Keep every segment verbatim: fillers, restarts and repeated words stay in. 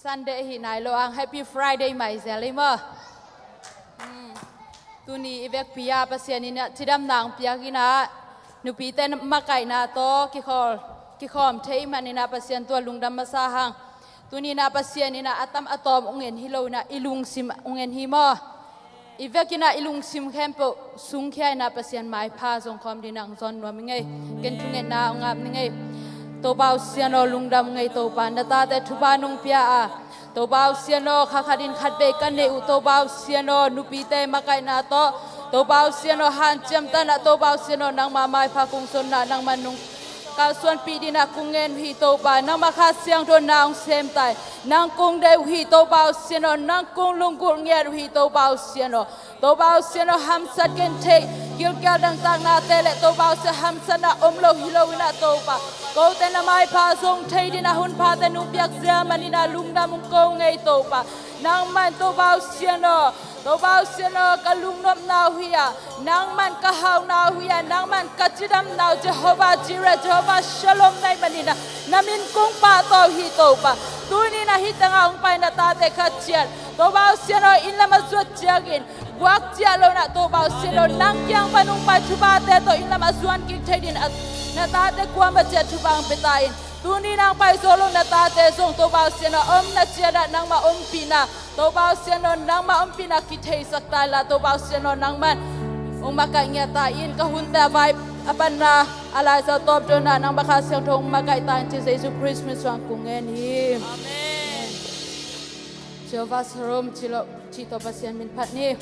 Sunday hi nai lo ang, Happy Friday mai zel ei maw. Tuni i vekpi ah Pasian in ah cidamna ang piak in ah, nupite makaihna tawh kikhol kikhawm thei man in ah Pasian tua lungdam masa hang. Tuni in ah Pasian in ah a tam a tawm ung en hi lo in ah i lungsim ung en hi maw. I vekin ah i lungsim khempeuh sungkhia in ah Pasian maipha zong khawm ding ang zawn nuam i ngei. Ken thungetna ung ap ni ngei. Topa u Sian aw, lungdam ngei Topa, na tate thupha nung pia a, Topa u Sian aw, kha khat in khat vei ka neih uh Topa u Sian aw, nupite makaihna tawh Topa u Sian aw, hanciam tan ah Topa u Sian aw, nangma maipha kung zonna nangma nung kalsuanpih ding ah kung ngen uh hi Topa, nangma Kha Siangtho na ung sem tai, nang kung deih uh hi Topa u Sian aw, nang kung lunggulh ngiat uh hi Topa u Sian aw. Topa u Sian aw, hamsat gen thei gilkial dangtaknate le Topa u Sian, hamsatna om lo hi lo in ah Topa, kote na maipha zong thei ding ah hun phate nung piak ziau man in ah lungdam ung ko ngei Topa. Nangman Topa u Sian aw, Topa u Sian aw, ka lungnopna uh hi a, nangman ka hauna uh hi a, nangman ka cidamna uh, Jehovah Jireh, Jehovah Shalom na hih man in ah na min kung pahtawi uh hi Topa. Tuni in ah hih tangah hong pai na tate khat ciat Topa u Sian aw, inn lam a zuat ciangin guak ciah lo in ah Topa u Sian aw, nang kiang pan hong pai thuphate tawh inn lam a zuan kik thei ding ah na tate kuama ciat thupha hong pia ta in. Tuni in ah hong pai zo lo na tate zong Topa u Sian aw, omna ciat ah nangma ompihna, Topa u Sian aw, nangma ompihna kitheisak ta in la Topa u Sian aw, nangman hong makaih ngiat ta in. Ka hunte a vai a panna a laizau tawp dawn ah nangma Kha Siangtho hong makaih ta in ci, Jesu Khrist min suang kong ngen hi. Amen. Jehovah Shalom ci lo, cih tawh Pasian min phat ni.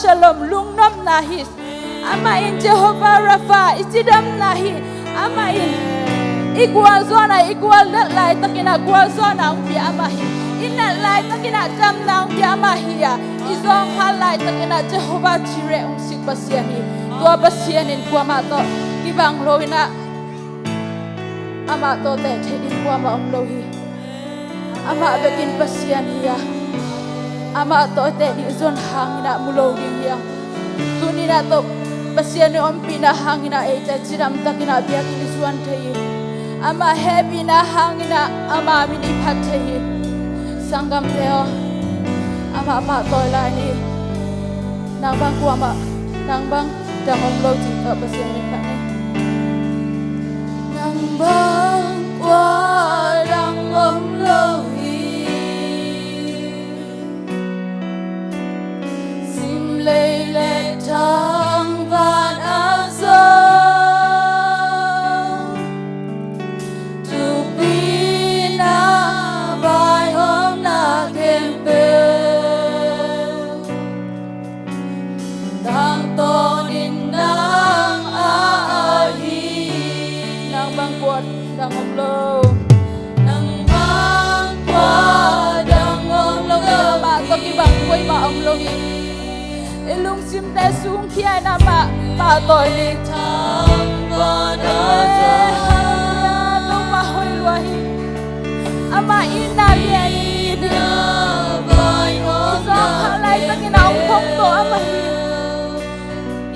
Shalom, lungnopna hi. Amah in Jehovah Rapha, i cidamna hi. Amah in i gualzawhna, i guallet laitakin ah gualzawhna hong pia amah hi. I nat laitakin ah damna hong pia amah hi a, i zawngkhal laitakin ah Jehovah Jireh hong sik Pasian hi. Tua Pasian in kuamah tawh kibang loin ah, amah tawh teh theih ding kuamah om lo hi. Amah bekin Pasian hi a, amah tawh teh ding zon hangin ah mu lo ding hi a. Tuni-in ah tawh Pasian i ompihna hangin ah eite cidamtakin ah biakinn i zuan thei hi. Amah hehpihna hangin ah ama min i phat thei hi. Sanggamte aw, amah pahtawi lai ni. Nang bang kuamah, nang bang dang om lo cih tawh Pasian min phat ni. Nang bang kua dang om lo hi. Simlei le thangvan a zong, tupina vaihawmna khempeuh tangtawnin nang a hi. Nang bang kua dang om lo. Nang bang kua dang om lo. Amah tawh kibang kua mah om lo hi. I lungsimte sung khia-in amah pahtawi ni. Amen. Halleluiah. Topa hoih lua hi. Amah itna lian hi. I zawngkhal laitakin a hong phawk tawh amah hi.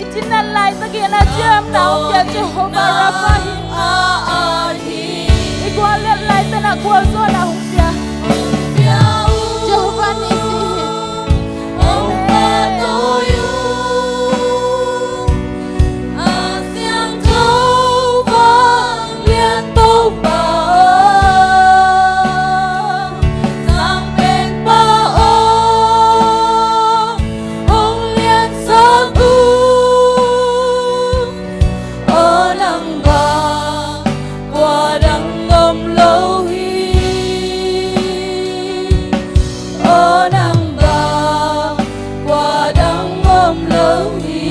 I cinat laitakin a ciamna hong pia Jehovah Rapha hi. I guallet laitakin a gualzawhna hong pia Jehovah Nissi hi. Amen. Hong liansak uh, aw nang bang kua dang om lo hi. Aw nang bang kua dang om lo hi.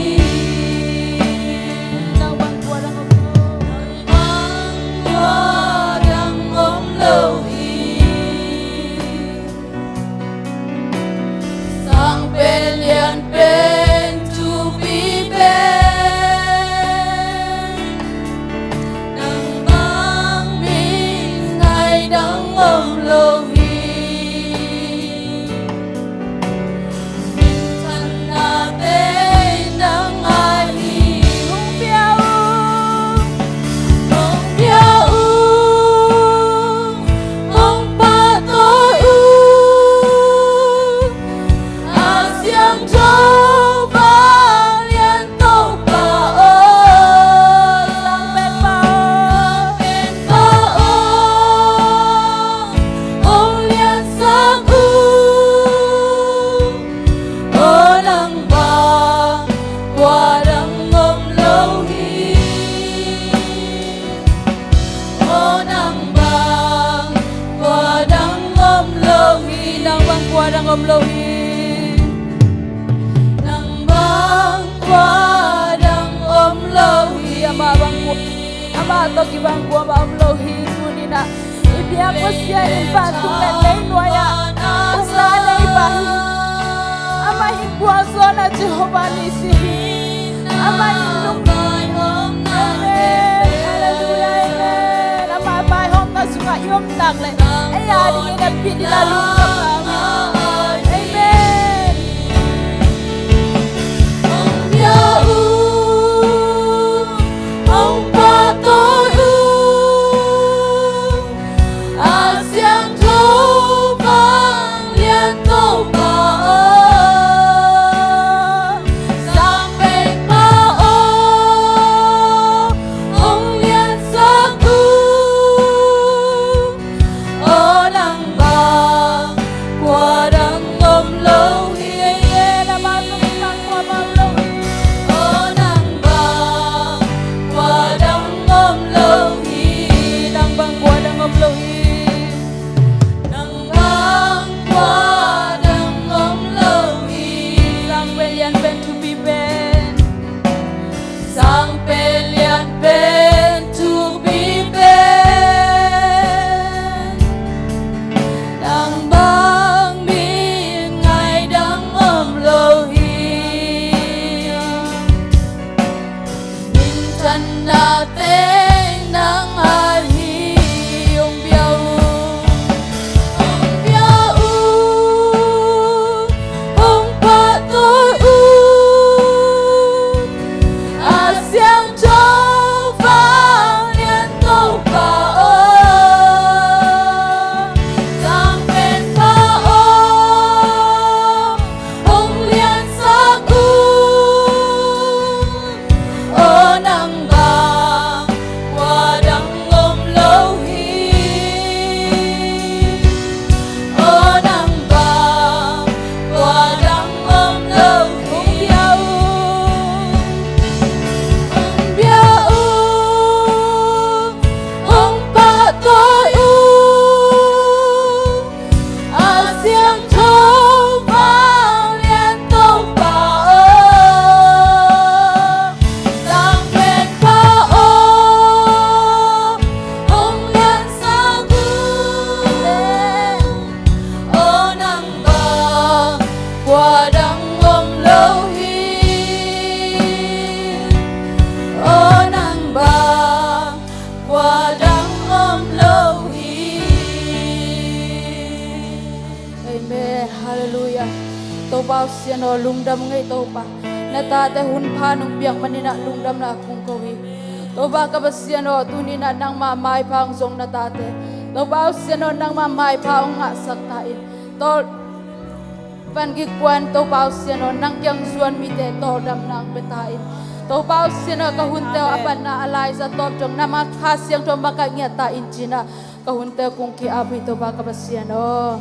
Nang bang kua dang om lo. Nang bang kua dang om lo hi. Sang pen lian pen thupi pen, nang bang min ngai dang om lo hi. Minthanna tei nang a hi. Hong pia uh, hong pia uh, hong pahtawi uh, a siangtho vanglian Topa aw. Sang pen pa aw, sang pen pa aw, hong liansak uh. Aw nang bang kua dang om lo hi. Aw nang bang kua dang om lo hi. Nang bang kua dang om lo hi. Nang bang kua dang om lo hi. Amah bang kua, amah tawh kibang kuamah om lo hi. Tuni-in ah i biak Pasian in vantung le leinuai-ah ukna a nei pa hi. Amah in gualzawhna Jehovah Nissi hi. Amah in lung, amen. Halleluiah, amen. Amah vaihawmna sungah i om nak leh ei a dingin a pit in a lungdam hi. Amen. Hong pia uh, hong pahtawi uh, a siangtho vanglian Topa aw, sang pen pa aw, hong liansak uh. Aw nang bang Nateng nang ahi, hong bia un, hong bia un, hong pahtawi un. A siangtho vanglian Topa aw, tangpen pha aw, hong liansak un. Aw nang bang kua dang om lo hi. Aw nang bang kua dang om lo hi. Hong bia un, hong pahtawi un. A siangtho vanglian Topa aw, tangpen pha aw, hong liansak un. Aw nang bang kua dang om lo hi. Aw nang bang kua dang om lo hi. Amen. Halleluiah. Topa aw Pasian aw, lungdam ing ei Topa. Na tate hun pha nong piak manin ah lungdamna kong ko hi. Topa ka Pasian aw, tuni-in ah nangmah maipha hong zong na tate, Topa aw Pasian aw, nangmah maipha hong ngahsak ta in. Tawl Van Gik Puan, Topa aw Pasian aw, nang kiang zuan mite tawldamna hong pia ta in. Topa aw Pasian aw, ka hunte aw, a patna a laiza tawp dong nangmah Kha Siangtho makaih ngiat ta in ci-in ah ka hunte kong ki-ap hi, Topa ka Pasian aw.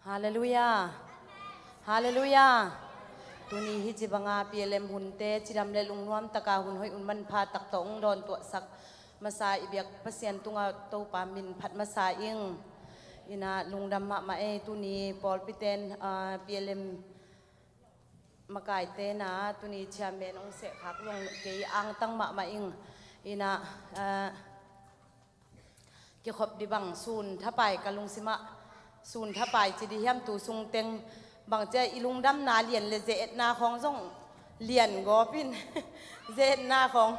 Halleluiah. Halleluiah. Tuni hih ci banga P L M hunte cidam le lungnuam taka hun hoih hun manpha tak tawh hong dawntuahsak masa i biak Pasian tungah Topa min phat masa ing. Ina lungdam mahmah ei, tuni pawlpiten, ah, P L M makaite na, tuni chairman hong sehkhak zong kei angtang mahmah ing. Ina, ah, kikhop dih bang sun thapai ka lungsimah, sun thapai ci dih hiam tu sungteng, bang cia i lungdamna lian le ze-etna khawng zong lian gawp in. Ze-etna khawng,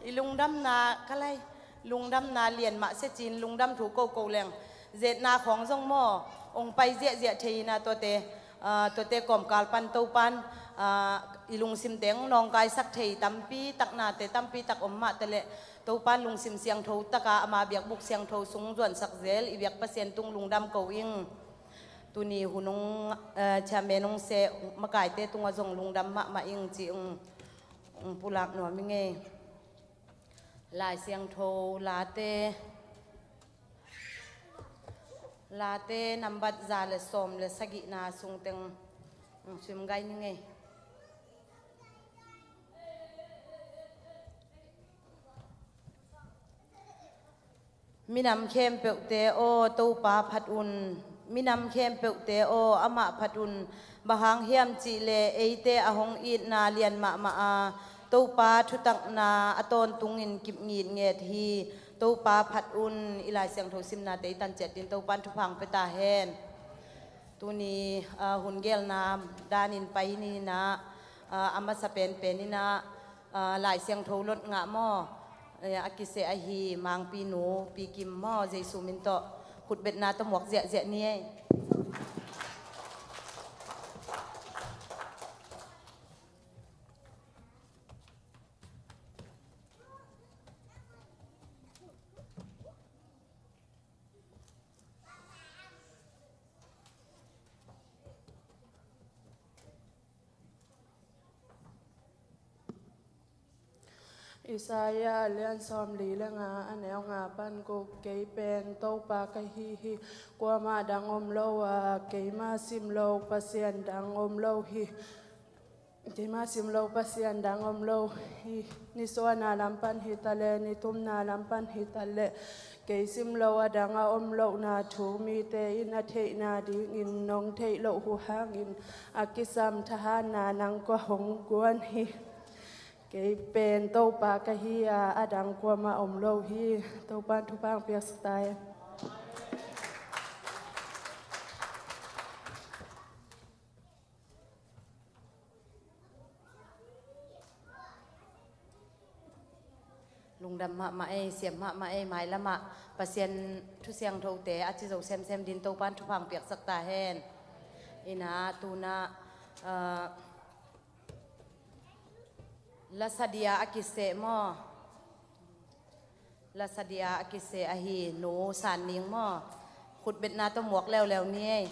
i lungdamna ka lai, lungdamna lian mah sia ci-in lungdam thu koko leng, ze-etna khawng zong maw, hong pai ziahziah thei ina tuate, ah, tuate kawmkal pan Topan, ah, i lungsimte hong nawngkaisak thei tampi tak, nate tampi tak om mah taleh Topan lungsim siangtho taka ama biakbuk siangtho sung zuansak zel i biak Pasian tung lungdam ko ing. Tuni hun hong, eh, chairman hong seh makaite tungah zong lungdam mahmah ing ci hong, hong pulak nuam ing ei. Lai Siangtho Late, Late nambat za le sawm le sagihna sungteng hong sim gai ning ei. Minam khempeuhte aw, Topa phat un. Minam khempeuhte aw, amah phat un. Bang hang hiam cihleh eite a hong itna lian mahmah a, Topa thutakna a tawntungin kip ngitnget hi. Topa phat un. I Lai Siangtho simnate i tan ciat dingin Topan thupha hong pia ta hen. Tuni, ah, hun gelna danin pai ni in ah, ah, a masa penpen in ah, ah, Lai Siangtho lot ngah maw? Eh, a kiseh ahi Mangpinu Pi Kim maw, Jesu min tawh khutbetna tawh muak ziahziah ni ei. Isaiah a lian sawmli le nga, a neu nga pan guk. Kei pen Topa ka hi hi, kuamah dang om lo a, keima sim lo Pasian dang om lo hi. Keima sim lo Pasian dang om lo hi. Nisuahna lam pan hi ta leh, nitumna lam pan hi ta leh, kei sim lo a dang a om lohna thu mite in a theihna dingin nong theih loh uh hangin a kisam thahatna nang kua hong guan hi. Kei pen Topa ka hi a, a dang kuamah om lo hi. Topa'n thupha hong piaksak ta hen. Lungdam mahmah ei, siam mahmah ei, mailamah Pasian thu siangthote a ci zo semsem din Topa'n thupha hong piaksak ta hen. Ina tuna, ah, lasadia a kiseh maw? Lasadia a kiseh ahi Nu San Ning maw? Khutbetna tawh muak leuleu ni ei.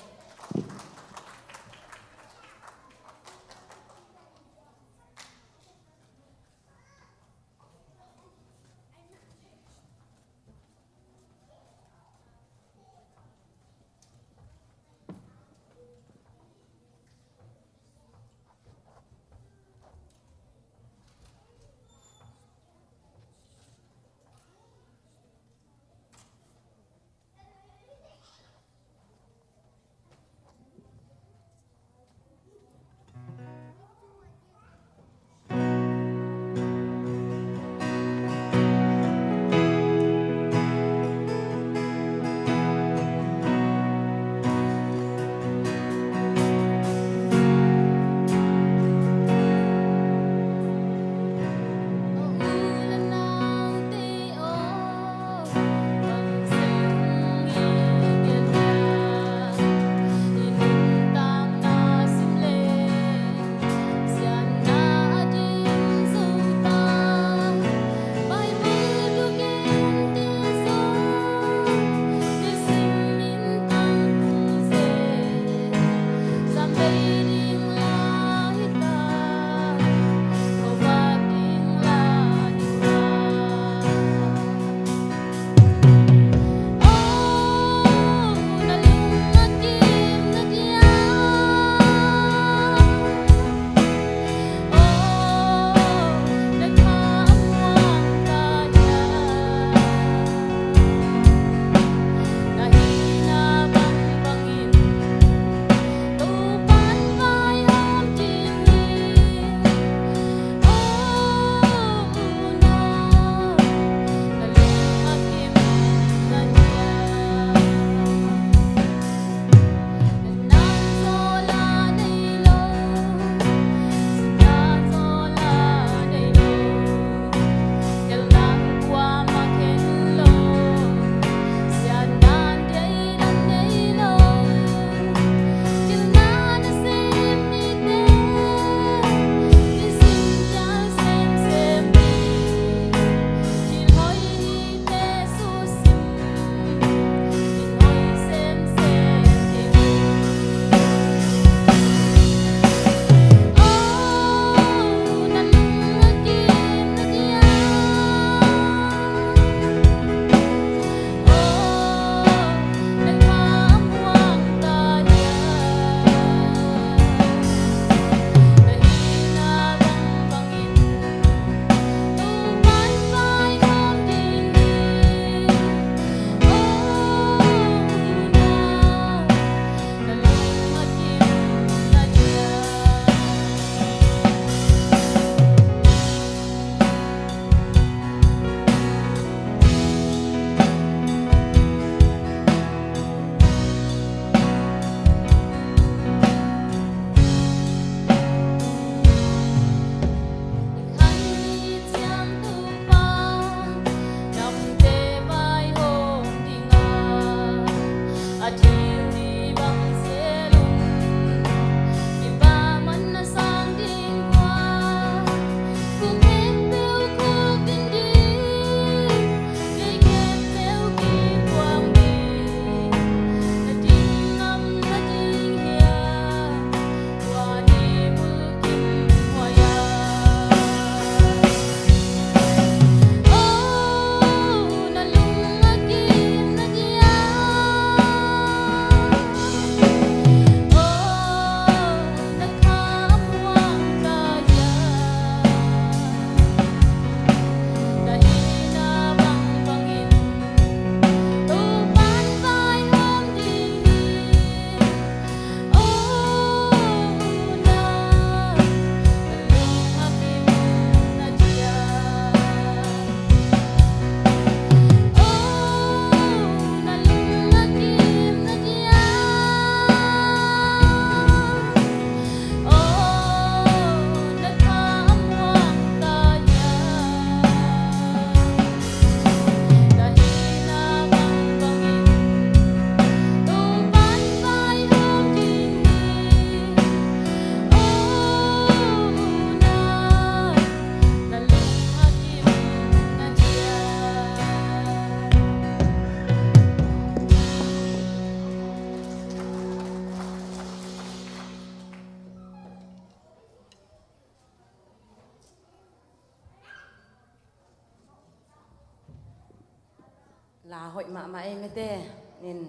La hoih mahmah ei mete in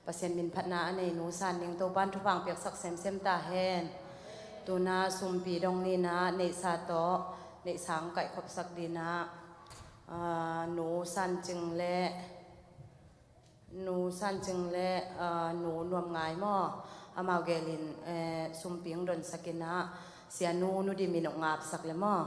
Pasian min phatna a nei nu San ding Topan thupha piaksak semsem ta hen. Tuna sumpi dong nina neihsa tawh neihsa ang kaihkhopsak dina, ah, nu San Cing le Nu San Cing le, ah, Nu Nuam Ngai maw? Amau gelin, eh, sumpi hong donsak ina, Sia Nu Nu Dim in hong ngapsak le maw?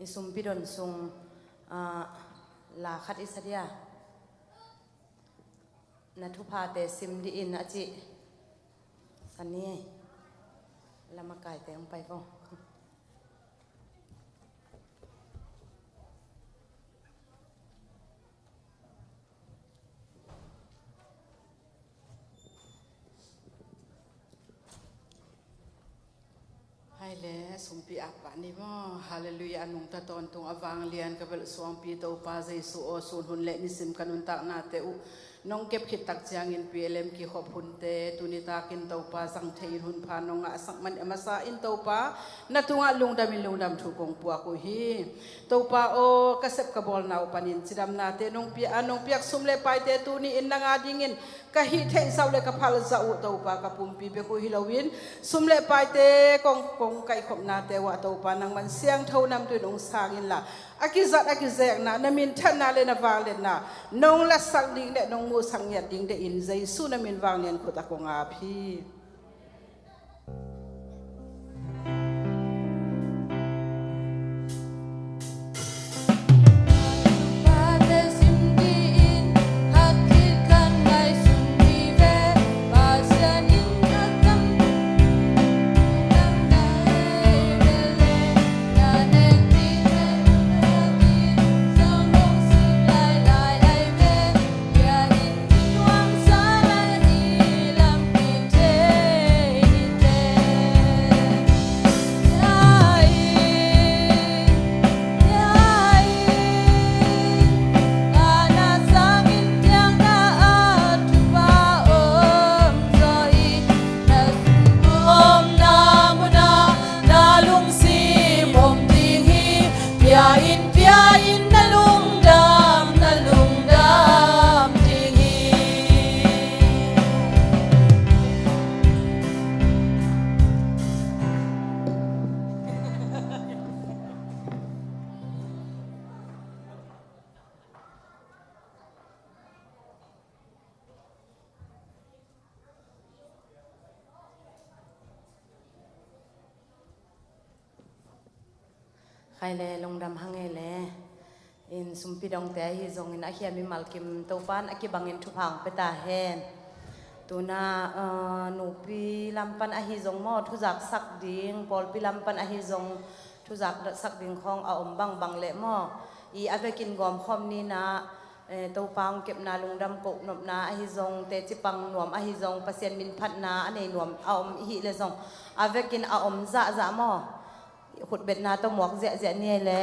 I sumpi don sung, ah, la khat i sa dia. Na thuphate sim dih in a cih. Sani, la makaite hong pai vo. Hai le, sumpi a pah ni maw? Halleluiah, a nungta tawntung a vanglian ka belh suangpi Topa Jesu aw, sun hun le nisim ka nuntaknate uh nong kep khit tak ciangin P L M kikhop hunte, tuni takin Topa zang thei in hun pha nong ngahsak man a masa in Topa, na tungah lungdam in lungdam thu kong puak uh hi. Topa aw, ka sep ka bawlna uh panin cidamnate nong pia, a nong piak sum le paite tuni in nang a dingin ka hih theih zauh le ka phal zauh uh Topa ka pumpi bek uh hi loin, sum le paite kong, kong kaihkhopnate uh ah Topa nangman siangtho namtui nong sang inla, a kizat a kizekna na minthanna le na vangliatna nong latsak ding le nong muhsak ngiat ding deih in Jesu na min vanglian khut ah kong ap hi. Bia in, bia in, na lungdam, na lungdam ding hi. Khai le, lungdam hang e le. In sumpi dongte ahi zongin a khiam i malkim Topan a kibangin thupha hong pia ta hen. Tuna, eh, nupi lam pan ahi zong maw, thuzaksak ding, pawlpi lam pan ahi zong thuzaksak ding khawng a om bangbang leh maw, i a vekin gawmkhawm nina, eh, Topa hong kepna lungdam koh nopna ahi zong, teci pang nuam ahi zong, Pasian min phatna a nei nuam a om i hih leh zong, a vekin a om zahzah maw, khutbetna tawh muak ziahziah ni ei le.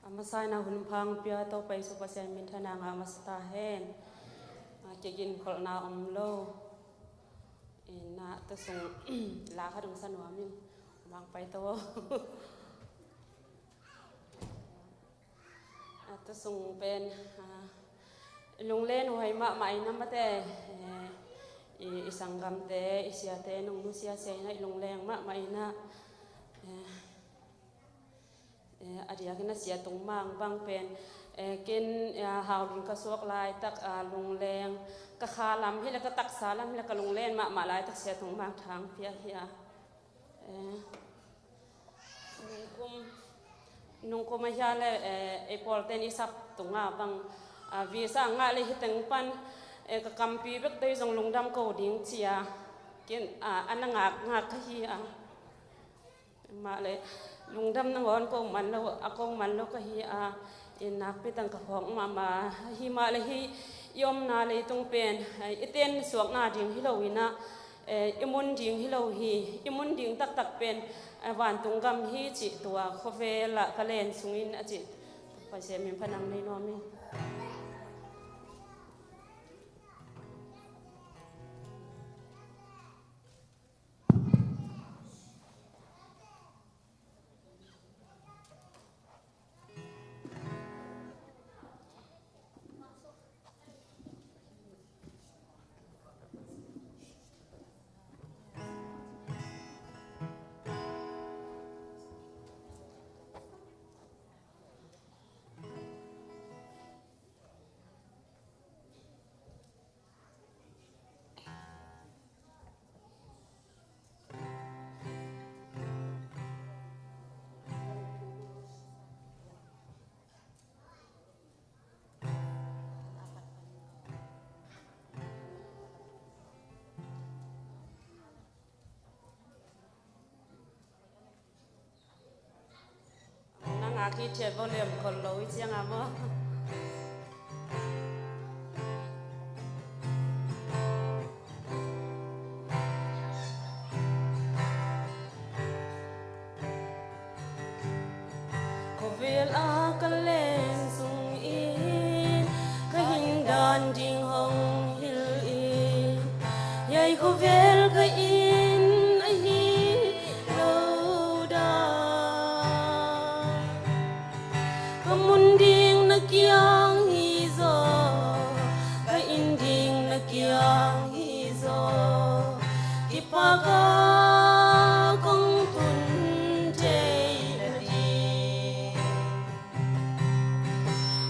A masa in a hun pha hong pia Topa Jesu Pasian minthanna ngah masa ta hen. A kigin kholhna om lo. Ina tusung la kha dong sa nuam in. Bang pai to. A tusung pen, a, lunglen huai mahmah ina mate, eh, i, i sanggamte, i siate, nong nusia sia ina i lungleng mahmah ina, eh, eh, a diakin a sia tung mang bang pen, eh, ken, eh, hau ding ka suak laitak, a, lungleng, ka kha lam hi le ka taksa lam hi le ka lunglen mahmah laitak sia tung mang thang pia hi a. Eh, Nungkum, nungkum a hia le, eh, ei pawlten i sap tunga bang, ah, visa ngah le hi teng pan, eh, ka kampi bek dei zong lungdam ko ding cia. Ken, ah, a na ngak ngak ka hi a. Mah le lungdam nangawn ko man lo, a ko man lo ka hi a, i nakpi tang ka phawk mahmah. Hi mah le hi i omna leitung pen i tensuakna ding hi lo in ah, i mun ding hi lo hi. I mun ding taktak pen vantung gam hi cih tua khawvel ah ka len sungin a cih Pasian min pha nang nei nuam hi. Nang a ki thiat volume khol lo i ciang a maw? Khawvel a ka len sungin ka hin dan ding hong hilh in, hiai khawvel ka inn ahi lo dan. Ka mun ding na kiang hi zaw, ka inn ding na kiang hi zaw, kipak a kong tun thei na ding.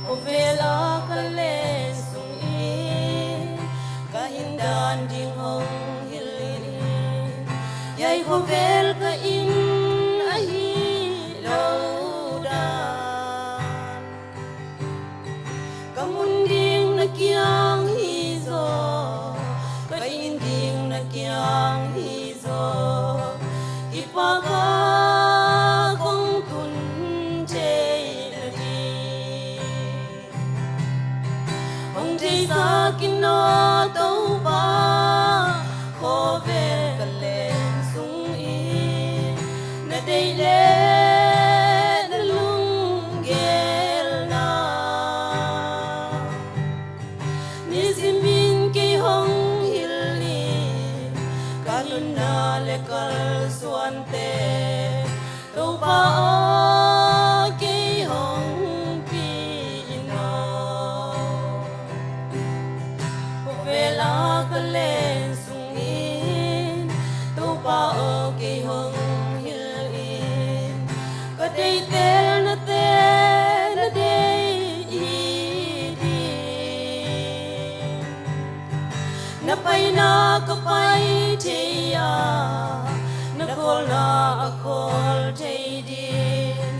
Khawvel a ka len sungin ka hin dan ding hong hilh in, hiai khawvel ka inn ahi lo dan. Ka mun ding na kiang hi zaw, ka inn ding na kiang hi zaw, kipak a kong tun thei na ding. Hong theisak in aw Topa, khawvel ka len sungin na deih leh na lunggel na. Nisimin kei hong hilh in, ka nunna leh kalsuante Topa aw, kei hong pi in aw. Khawvel a ka len sungin Topa aw, kei hong hilh in, ka deihtelnate na deih ding. Na paina ka pai thei a, na khawlna a khawl thei ding,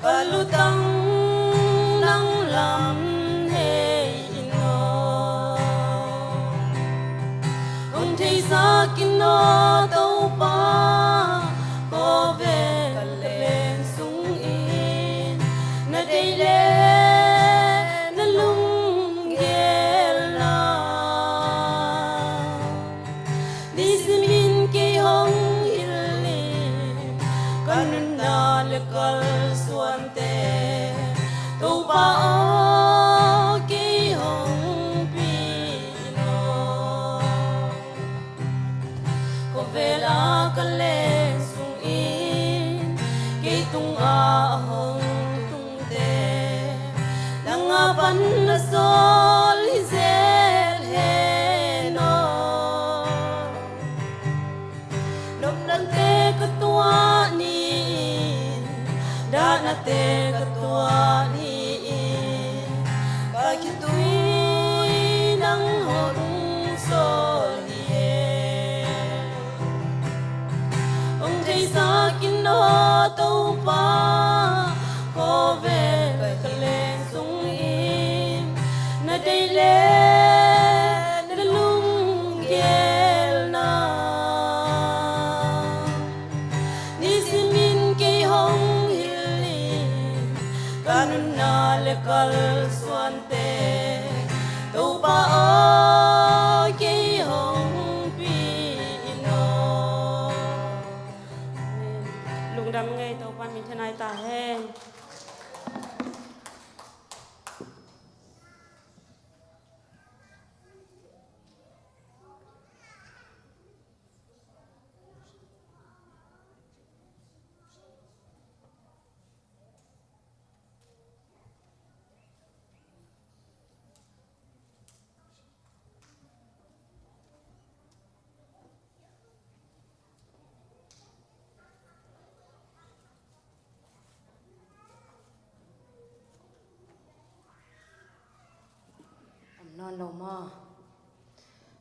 ka lutang nang lam hi in aw. Hong theisak in aw Topa, khawvel ka len sungin na deih leh na lunggel na. Nisimin kei hong hilh in, ka nunna leh kalsuante Topa aw, kei hong pi in aw. Khawvel a ka len sungin kei tungah a hong tungte, nang a pan na sawl hi zel hen aw. Nopnate ka tuah ni in, dahnate ka tuah ni in, ka khitui nang hong sawl hi e. Hong theisak in aw Topa, khawvel ka len sungin na deih leh na lunggel na. Nisimin Nunna le kalsuante Topa aw, kei hong pi in aw. Lungdam ngei, Topa min thanai ta hen. Om nawn lo maw?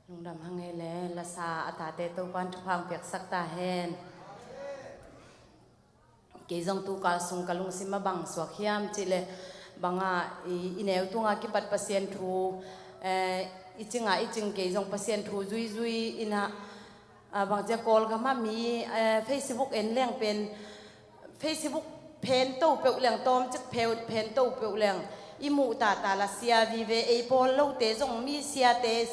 Lungdam hang ei le, lasa a tate Topan thupha hong piaksak ta hen. Kei zong tukal sung ka lungsim a bang suak hiam cih leh, banga i, i neu tunga kipat Pasian thu, eh, i cinga i cing kei zong Pasian thu zuizui ina, ah, bangcia Kawlgam ah mi, eh, Facebook en leng pen, Facebook phen to peuh leng, tawmcik phen, phen to peuh leng i muh tata la sia vive, ei pawl lote zong mi siate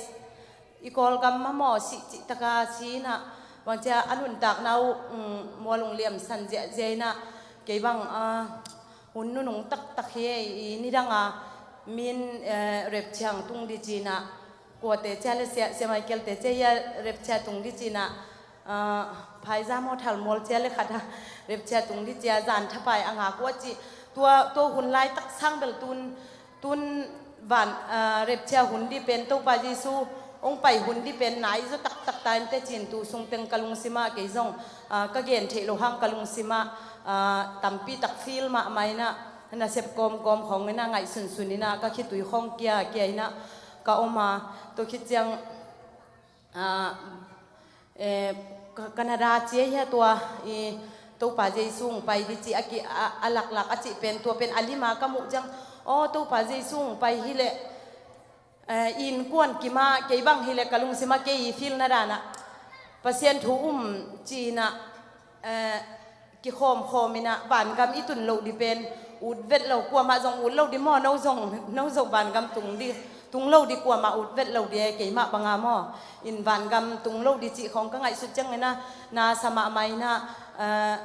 i Kawlgam mamaw sih cihtaka si inah, bangcia a nuntakna uh, um, mual ung liamsan ziahziah inah, kei bang, ah, hun nunung taktak hi ei, i nidanga min, eh, repchia hong tung di ci inah, kuate cia le sia, sia Michael te cia hia repchia tung di ci inah, ah, phaizam aw thalmual cia le khat a repchia tung di cia zan thapai a ngak uh a ci. Tua, tua hun laitak sang bel tun, tun van, ah, repchia hun di pen Topa Jesu hong pai hun di pen nai zaw taktak ta in teci in tu sung teng ka lungsimah kei zong, ah, ka gen theih loh hang ka lungsimah, ah, tampi tak feel mahmah inah, nasep kawmkawm khawng inah ngaihsunsun inah ka khitui khawng kia kia inah ka om a, tua khit ciang, ah, eh, Ka-, Canada cia hia tua i Topa Jesu hong pai di ci a ki, a, a laklak a cih pen tua pen a lima ka muh ciang, aw, Topa Jesu hong pai hileh, eh, i innkuan kimah kei bang hileh ka lungsimah kei i feel na danah Pasian thu um ci inah, eh, kikhawmkhawm inah vangam i tun loh di pen ut vet lo, kuamah zong ut lo di maw, no zong, no zong vangam tung di, tung lo di, kuamah ut vet lo di e, keimah banga maw in vangam tung lo di cih khawng ka ngaihsut ciang inah, na sa mahmah inah, eh,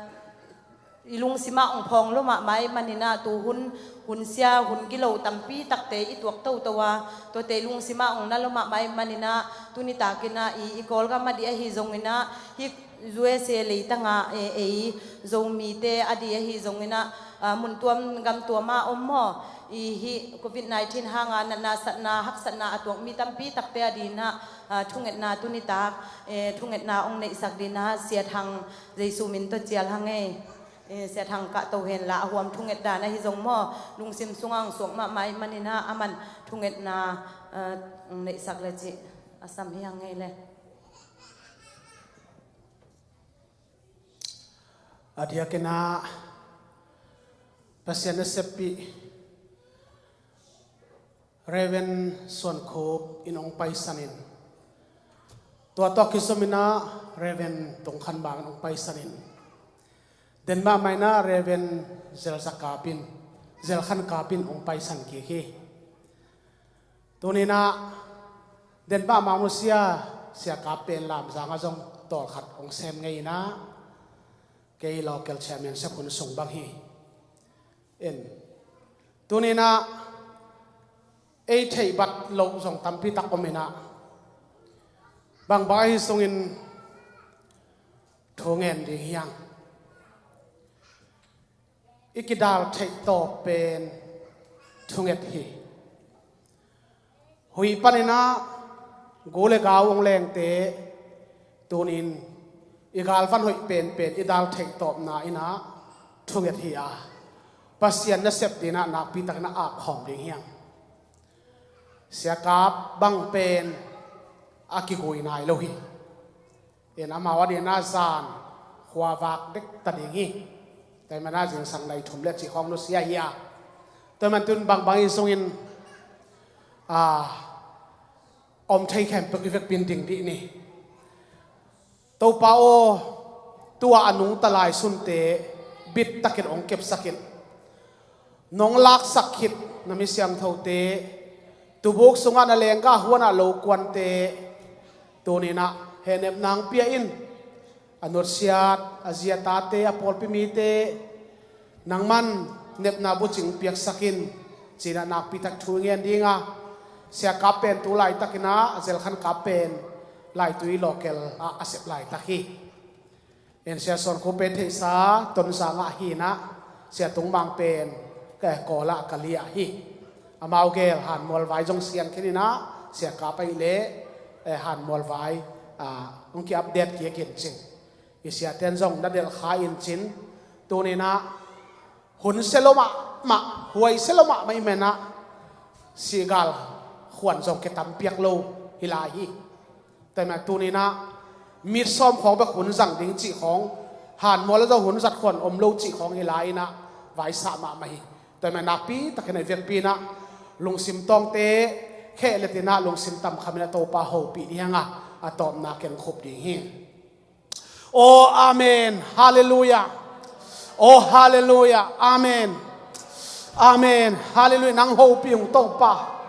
i lungsimah hong phawng lo mahmah ih man inah, tu hun, hun sia, hun gilo tampi takte i tuak toto a, tuate i lungsimah hong na lo mahmah ih man inah, tuni tak inah i, i Kawlgam a dih ahi zong inah, hih U S A leitanga, e, ei Zomite a dih ahi zong inah, ah, mun tuam gam tuama om maw, i hih covid nineteen hanga natna satna haksatna a tuak mi tampi takte a dih inah, ah, thungetna tuni tak, eh, thungetna hong neihsak dih inah Sia Thang Jesu min tawh cial hang ei. Eh, Sia Thang kah to henla a huam thunget dan ahi zong maw, lungsim sungah hong suak mahmah ih man inah a man thungetna, eh, hong neihsak le cih a sam hi hang ei le. A diakinah Pasian na seppih Reverend Suan Khup in hong paisanin, tua tawh kizom inah Reverend Tung Khan Bang in hong paisanin, den mahmah inah Reverend Zel Za Kap in, Zel Khan Kap in hong paisan kik hi. Tuni inah den mahmah musia Sia Kap pen Lamzang ah zong tawlkhat hong sem ngei inah, kei local chairman sep hun sung bang hi. In tuni inah ei theih bat loh zong tampi tak om inah, bangbang ahi sungin thu ngen ding hi hang. I kidal theih tawp pen thunget hi. Huih pan inah gu le gau hong lengte, tunin i galvan hoih penpen i dal theih tawpna inah thunget hi a, Pasian na sep ding inah nakpi tak inah ap khawm ding hi hang. Sia Kap bang pen a kigui nai lo hi. In amau a dih inah zan khuavak dek ta ding hi. Tua ahih manin zingsang nai thum le cih khawng nusia hi a, tua ahih manin tun bangbang i sungin, ah, om thei khempeuh i vekpi in ding dih ni. Topa aw, tua a nungta lai sunte bit takin hong kepsak in. nong laksak khit na mi siangthote, tubuk sungah na lengga huanah lo kuante, tuninah hehnepna hong pia in. A nutsiat, a zi a tate, a pawlpi mite, nangman nepna bucing piaksak in, cinah nakpitak thu i ngen dinga, Sia Kap pen tu laitakinah a Zelkhan Kap pen Laitui local ah a sep laitak hi. En Sia Suan Khup pen theihsa Tonzang ah hinah, Sia Tung Mang pen ka Kawl ah ka liah hi. Amau gel Hanmual vai zong siang kheninah, Sia Kap ahih leh, eh, Hanmual vai, ah, hong ki-update kik in cin. I siaten zong na delh kha in cin. Tuninah hun sia lo mahmah, huai sia lo mahmah i menah, sigal khuan zong ke tampiak lo hi lai hi. Tua hi mah tuninah mit sawm khawng bek hun zang ding cih khawng, Hanmual ah zong hun zat khuan om lo cih khawng hi lai inah, vaisa mahmah hi. Tua hi mah nakpitakin a i vekpi inah lungsim tawngte kheh letinah lungsim tamkhaminah Topa hopih ding hanga, a tawpna keng khup ding hi. Aw amen. Halleluiah. Aw halleluiah. Amen. Amen. Halleluiah. Nang hopih ung Topa.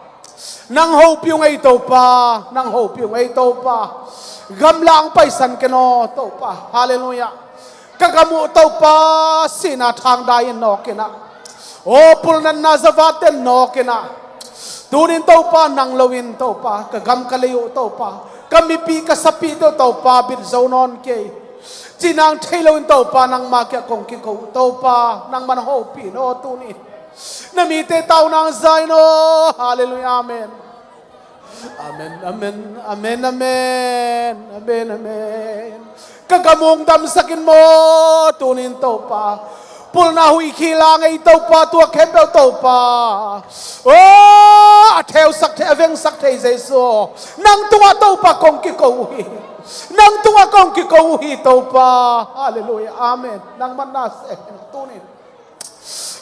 Nang hopih ung ei Topa. Nang hopih ung ei Topa. Gamla hong paisan ken aw Topa. Halleluiah. Ka gam uh Topa, sihna thangdai in nawkinah, aw pulnatna zavaten nawkinah, tunin Topa nang loin Topa ka gam ka lei uh Topa, ka mipi ka sapihte uh Topa bit zo nawn kei. Cinang thei loin Topa nangma kiah kong kiko uh Topa, nangman hopih in aw tunin. Na mite taunang za in aw. Halleluiah. Amen. Amen, amen, amen, amen, amen, amen. Ka gam uh hong damsak in maw tunin Topa. Pulna huih khila ngei Topa, tua khempeuh Topa. Aw a theusak thei, a vengsak thei Jesu, nang tungah Topa kong kiko uh hi. Nang tungah kong kiko uh hi Topa. Halleluiah. Amen. Nangman na sem in tunin.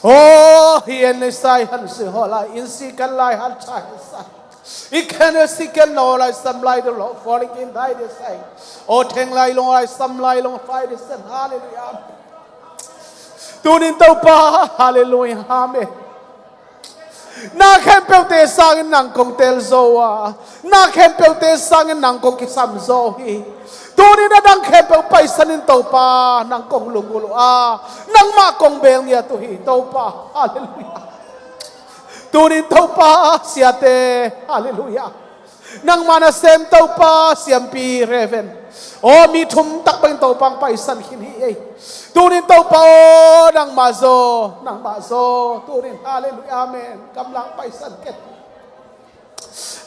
Aw hi en le sai han si haw lai in si kan lai han cha hi sa. I khen le si ken naw lai sam lai deuh lo falling in dai de sai. Aw theng lai long lai sam lai long fai de sen. Halleluiah. Tunin Topa. Halleluiah. Amen. Na khempeuhte sangin nang kong tel zo a, na khempeuhte sangin nang kong kisam zo hi. Tunin a dang khempeuh paisanin Topa nang kong lunggulh uh a, nangmah kong beel ngiat uh hi Topa. Halleluiah. Tunin Topa siate. Halleluiah. Nangmah nasem Topa siampi Reven, aw mi thum tak bangin Topa hong paisan khin hi ei. Tunin Topa aw nangmah zaw, nangmah zaw tunin. Halleluiah. Amen. Gamla hong paisan ken.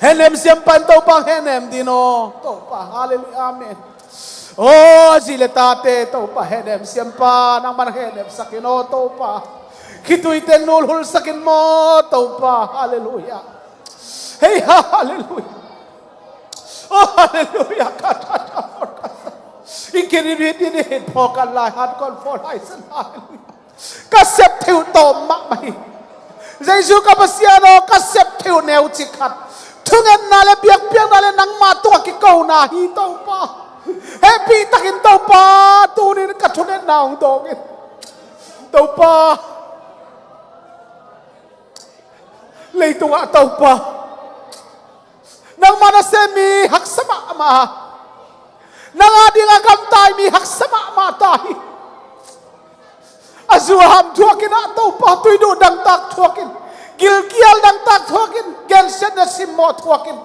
Hehnem siampa in Topa hehnem din aw Topa. Halleluiah. Amen. Aw zi le tate Topa hehnem siampa nangman hehnemsak in aw Topa. Khitui teng nulhulsak in maw Topa. Halleluiah. Hei ha. Halleluiah. Oh halleluiah. Ka ta ta for ka sa. I kiri ri di di hit pho ka lai hat kon pho lai san. Halleluiah. Ka sep thei uh tawm mahmah hi. Jesu ka Pasian aw, ka sep thei uh neucik khat thungetna le biakpiakna le nangma tungah kikona hi Topa. Hehpih takin Topa tunin ka thungetna hong dawng in. Topa leitungah Topa nangmah nasem mi haksa mahmah. Nang a ding a gamtai mi haksa mahmah ta hi. A zuham thuakin ah Topa tuiduh dangtak thuakin, gilkial dangtak thuakin, gensiatna simmawh thuakin,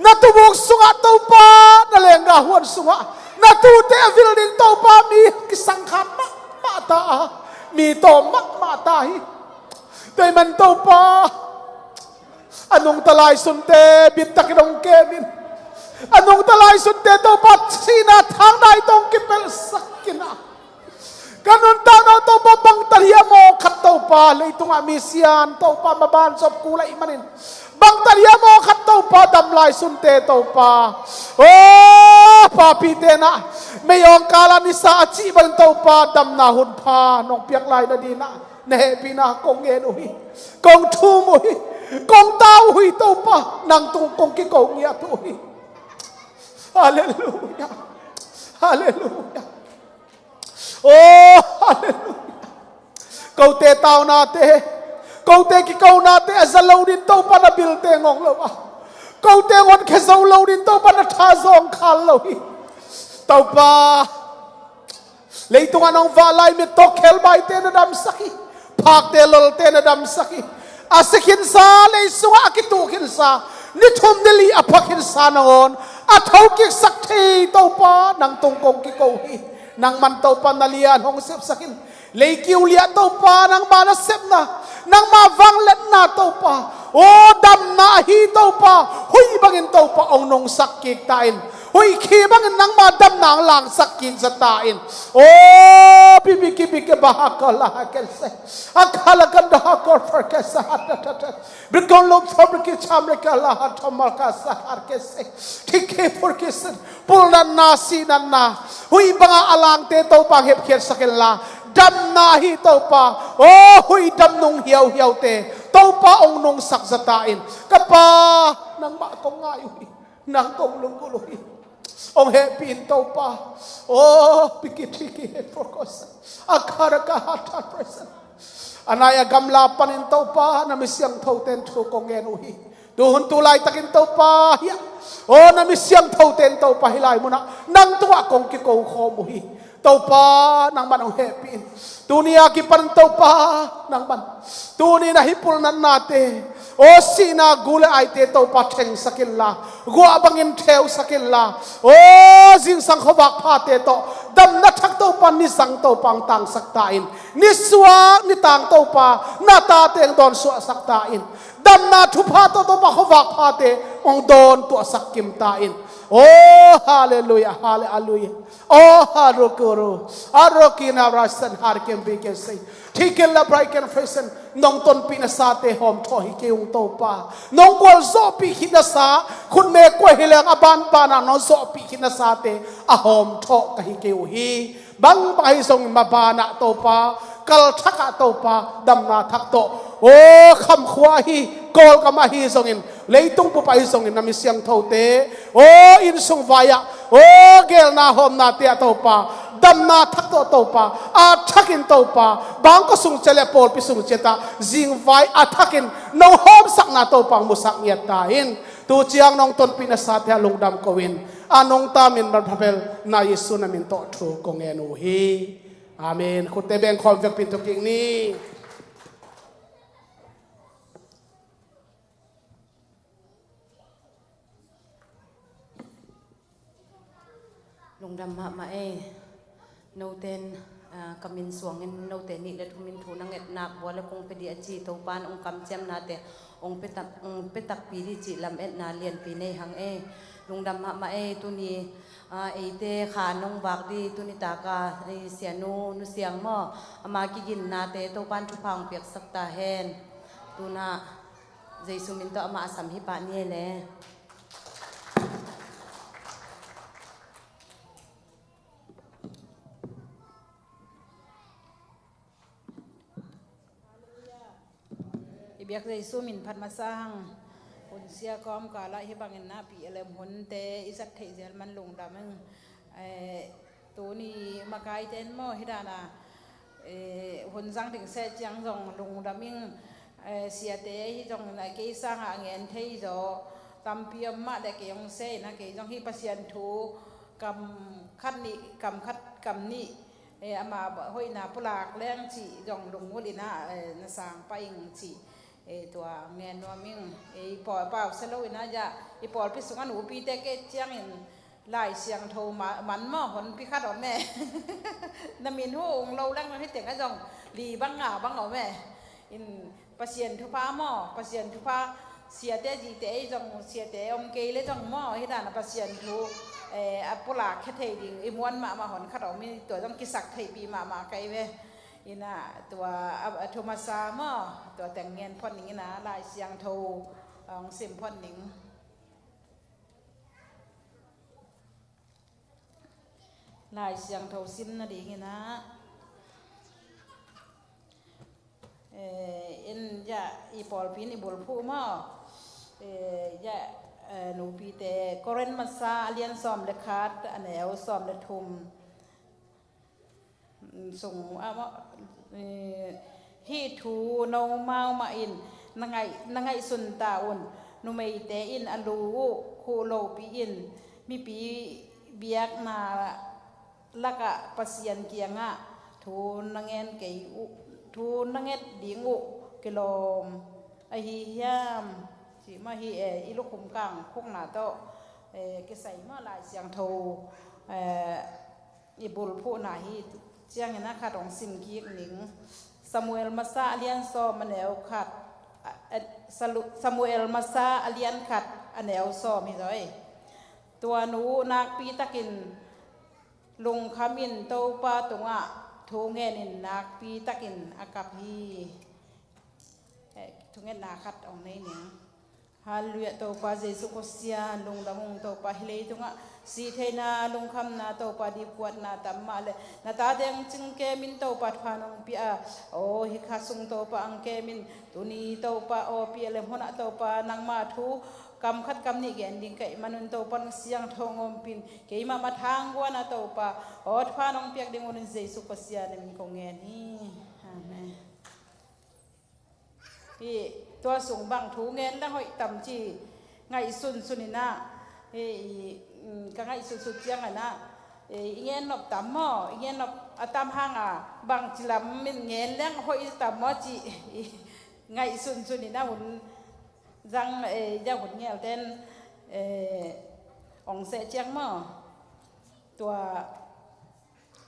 na tubuk sungah Topa, na lengga huan sungah na tute a vil ding Topa mi kisangkhat mahmah ta a, mi tawm mahmah ta hi. Tua ahih man Topa a nungta lai sunte bittakin hong kem in. A nungta lai sunte Topa sihna thangdai tawh hong kipelhsak in ah. Ka nuntakna uh Topa bangtan hiam aw khat Topa, leitungah mi sian Topa maban zop kul ahih manin bangtan hiam aw khat Topa dam lai sunte Topa. Aw papite nah mei awng kala nisa a cih bangin Topa damna hun pha nong piak lai nadinah na hehpihna kong ngen uh hi. Kong thum uh hi. Kong tau uh hi Topa. Nang tung kong kiko ngiat uh hi. Halleluiah. Halleluiah. Oh halleluiah. Kote taunate, Kote kikonate a za lo ding Topa na bilte ngong lo a, kote ngawtkhia zo lo ding Topa na tha zawngkhal lo hi. Topa, leitungah nong vak lai mittaw khelbaite na damsak hi. Phakte lolte na damsak hi. A si khinsa, lei sungah a kituh khinsa, ni thum ni li a pha khinsa nangawn a thokiksak thei Topa nang tung kong kiko hi. Nangman Topa na lian hong sepsak in. Leikiu liah Topa nangma na sepna, nangma vangliatna Topa, aw damna ahi Topa, huih bangin Topa hong nungsak kik ta in. Huih khi bangin nangma damna hong langsak kik za ta in. Aw bibiki biki bahaka lahakese, akala ganda hakor farkese hatatata, bikon lo fabriki chamrika lahato malkasa harkese, tiki furkisen, pulnatna, sinatna, huih banga a langte Topa hong hepkhiatsak inla, damna hi Topa. Aw huih damnung hiauhiaute Topa hong nungsak za ta in. Ka Pa, nangmah kong ngai uh hi. Nang kong lunggulh uh hi. Hong hehpih in Topa. Aw pikithiki hetforkosa, akharaka hatatpresen, a nai a gamla panin Topa na mi siangthote in thu kong ngen uh hi. Tuhun tu laitakin Topa hiah, aw na mi siangthote in Topa hih lai munah nang tungah kong kiko khawm uh hi. Topa nangman hong hehpih in. Tuni a kipan Topa nangman, tuni na hih pulnatnate, aw sihna gu le aite Topa thengsak inla, guah bangin theusak inla, aw zingsang khuavak phate tawh damna thak Topa nizang Topa hong tangsak ta in. Nisuak nitang Topa na tate hong dawnsuahsak ta in. Damna thupha tawh Topa khuavak phate hong dawntuahsak kim ta in. Aw halleluia, halleluia. Aw harukuru, arukina rasan harkembikese, thikin la braiken fesen, nong tonpih nasate hawmthawh hi kei ung Topa. Nong gualzawhpih khit nasa, khutme kuai hileng a banbana nong zawhpih khit nasate a hawmthawh ka hi kei uh hi. Bangbang ahi zongin mabanah Topa, kalthakah Topa damna thak tawh, aw khamkhua ahi, Kawlgam ahi zongin, leitung bup ahi zongin na mi siangthote, aw innsung vai-ah, aw geelna hawmnate ah Topa, damna thak tawh Topa, a thakin Topa bangkua sung ciat le pawlpi sung ciatah zingvai a thakin nong hawmsakna Topa hong musak ngiat ta in. Tu ciang nong tonpih nasate ah lungdam ko in, a nungta min manpha bel na Jesu na min tawh thu kong ngen uh hi. Amen. Khutte bengkhawm vekpin thukik ni. Lungdam mahmah ei. Noten, ah, ka min suangin note nih le thumin thu na ngetnak bua le kong pia dih a ci Topan hong kamciamnate hong pia tak, hong pia takpi dih cih lametna lianpi nei hang ei. Lungdam mahmah ei. Tuni, ah, eite kha nong vak dih tuni taka ei sianu Nu Siang maw, ama kiginnate Topan thupha hong piaksak ta hen. Tuna Jesu min tawh amah a sam hi pah ni ei le. I biak Jesu min phat masa hang. Hun sia kawmkal ah hih bangin na P L M hunte i zat theih zel man lungdam ing. Eh, tuni makaite in maw hih dana, eh, hun zang ding seh ciang zong lungdam ing. Eh, siate hi zong na kei sangah a ngen thei zaw tampi om mah le kei hong seh in a kei zong hih Pasian thu kam khat nih, kam khat kam nih, eh, ama hoihna pulak leng cih zong lunggulh in a, eh, na sang pah ing cih, eh, tua ngen nuam ing. Eh, i pawl pau sia lo in a, i pawlpi sungah nupite kei ciangin Lai Siangtho ma-, man maw, honpi khat om e. Na min hu ung lo leng hih teng a zong li bang nga bang om e. In Pasian thupha maw, Pasian thupha, siate zite ei zong, siate om kei le zong maw, hih dana Pasian thu, eh, a pulak khia thei ding i muan mahmah hon khat om i tua zong kisak theihpih mahmah ka hi ve. Ina tua a, a thu masa maw, tua teng ngen phot ning ina Lai Siangtho hong sim phot ning. Lai Siangtho sim nadingin ah, eh, in ya i pawlpi in i bulphuh maw? Eh, ya, eh, nupite Korin masa a lian sawm le khat, a neu sawm le thum. Sung, ah, maw, eh, Hih thu nomau mah in na ngaih, na ngaihsun ta un. Numeite in a lu uh khuh lopi in mipi biakna lakah Pasian kiangah thu na ngen kei uh, thu na nget ding uh kilawm ahi hiam? Cih mah hi e. I lukhum kang khukna tawh, eh, kisai mah Lai Siangtho, eh, i bulphuhna hi ciangin a khat hong sim kik ning. Samuel masa a lian sawm a neu khat, a, a, Salu-, Samuel masa a lian khat a neu sawm hi zaw ei. Tua nu nakpi takin lungkham in Topa tungah thu ngen in nakpi takin a kap hi. Eh, thungetna khat hong nei ning. Halleluiah. Topa Jesuh Khawsia, lungdam ung. Topa, hih leitungah sih theihna, lungkhamna, Topa, dipkuatna tam mah leh na tate hong cingkem in Topa, thupha nong pia a, aw hih kha sung Topa hong kem in. Tuni Topa, aw pia le munah Topa, nangma thu kam khat kam nih gen ding ka hih manun Topa, na siangtho hong ompih in. Keimah mathang guan a Topa, aw thupha nong piak ding un in Jesuh Khawsia na min kong ngen hi. Amen. Hih tua sung bang thu ngen leng hoih tam ci ngaihsunsun in ah, hih, mm, ka ngaihsunsun ciangin ah, eh, i ngen nop tam maw, i ngen nop a tam hang a, bangci lam in ngen leng hoih tam maw ci ngaihsunsun in ah hun zang, eh, zang hun ngelten, eh, ong seh ciang maw. Tua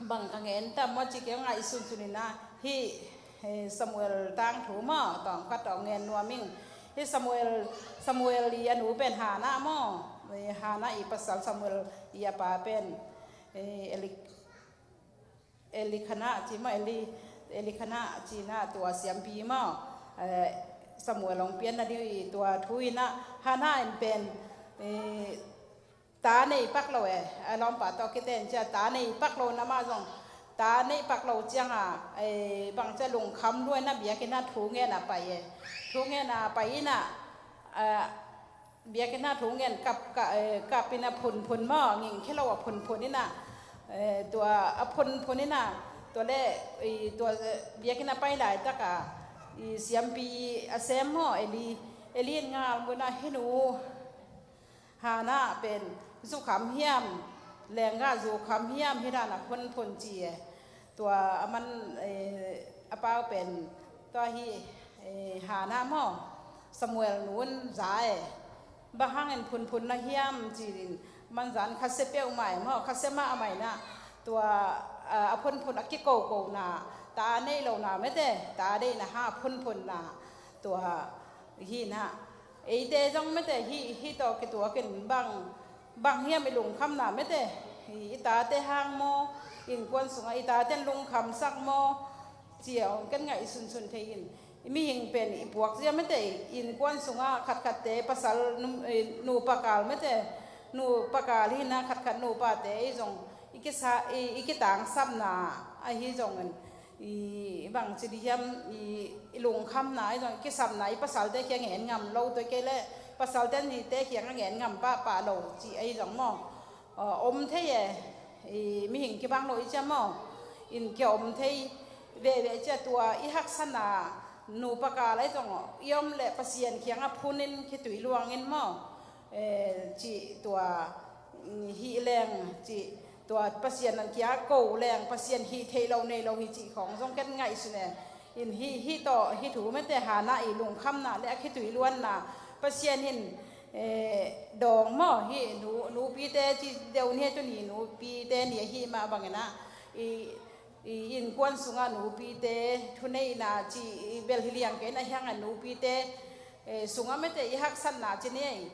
bang ka ngen tam maw ci kei ngaihsunsun in ah, hih, eh, Samuel tangthu maw, tawmkhat tawh ngen nuam ing. Hih Samuel, Samuel i a nu pen Hannah maw, eh, Hannah i pasal, Samuel i a pa pen, eh, Eli-, Elikanah ci maw, Eli-, Elikanah ci in ah tua siampi maw, eh, Samuel hong pianna ding i tua thu in ah, Hannah in pen, eh, ta nei pak lo e, a lawmpa tawh kiten cia ta nei pak lo in amah zong, ta nei pak lo ciang a, eh, bang cia lungkham lua in ah biakinn ah thu ngen a pai e. Thu ngen a pai in ah, eh, biakinn ah thu ngen kap, ka, eh, kap in ah phunphun maw, ngingkhia lo a phunphun in ah, eh, tua a phunphun in ah, tua le, eh, tua, eh, biakinn ah pai laitak a, i siampi a sem maw, Eli, Eli in ngal mun ah, hih nu Hannah pen zu kham hiam, lenggah zu kham hiam, hih dan a phunphun ci e. Tua a man, eh, a pau pen tua hih, eh, Hannah maw, Samuel nu in za e. Bang hangin phunphun na hiam ci in, man zan khasia peuhmah e maw, khasia mahmah in ah, tua, ah, a phunphun a kikokona, ta nei lona mete, ta deihna hang a phunphunna, tua hi in ah. Eite zong mete hih, hih tawh kituakin bang, bang hiam i lungkhamna mete, i, i tate hang maw, innkuan sungah i taten lungkhamsak maw, ci a hong ken ngaihsunsun thei in. I mihing pen i puak zia mete, innkuan sungah khatkhatte pasal num-, eh, nupa kal mete, nupa kal hi in ah khatkhat nupate i zong i kisa, i, i kitangsapna ahi zongin, i bangci dih hiam, i, i lungkhamna ahi zong, i kisapna i pasalte kiang ngen ngam lo, tua kei leh pasalte nite kiang a ngen ngam pahpah lo ci ahi zong maw. Aw, om thei e, i mihing kibang lo i cia maw. In kia om thei veve cia, tua i haksatna nupa kal ahi zong, i om leh Pasian kiangah phun in khitui luang in maw. Eh, cih tua, mm, hih leng cih tua Pasian an kia ko leng, Pasian hih theih lo nei lo hi cih khawng zong ken ngaihsun e. In hih, hih tawh, hih thu mete Hannah i lungkhamna le a khitui luanna, Pasian in, eh, dawng maw, hih nu, nupite ci deuh ni, tuni nupite ni ahi mah bangin ah, i, i innkuan sungah nupite thuneihna ci i bel hi liang kei in ah, hiang a nupite, eh, sungah mete i haksatna ci ni ei.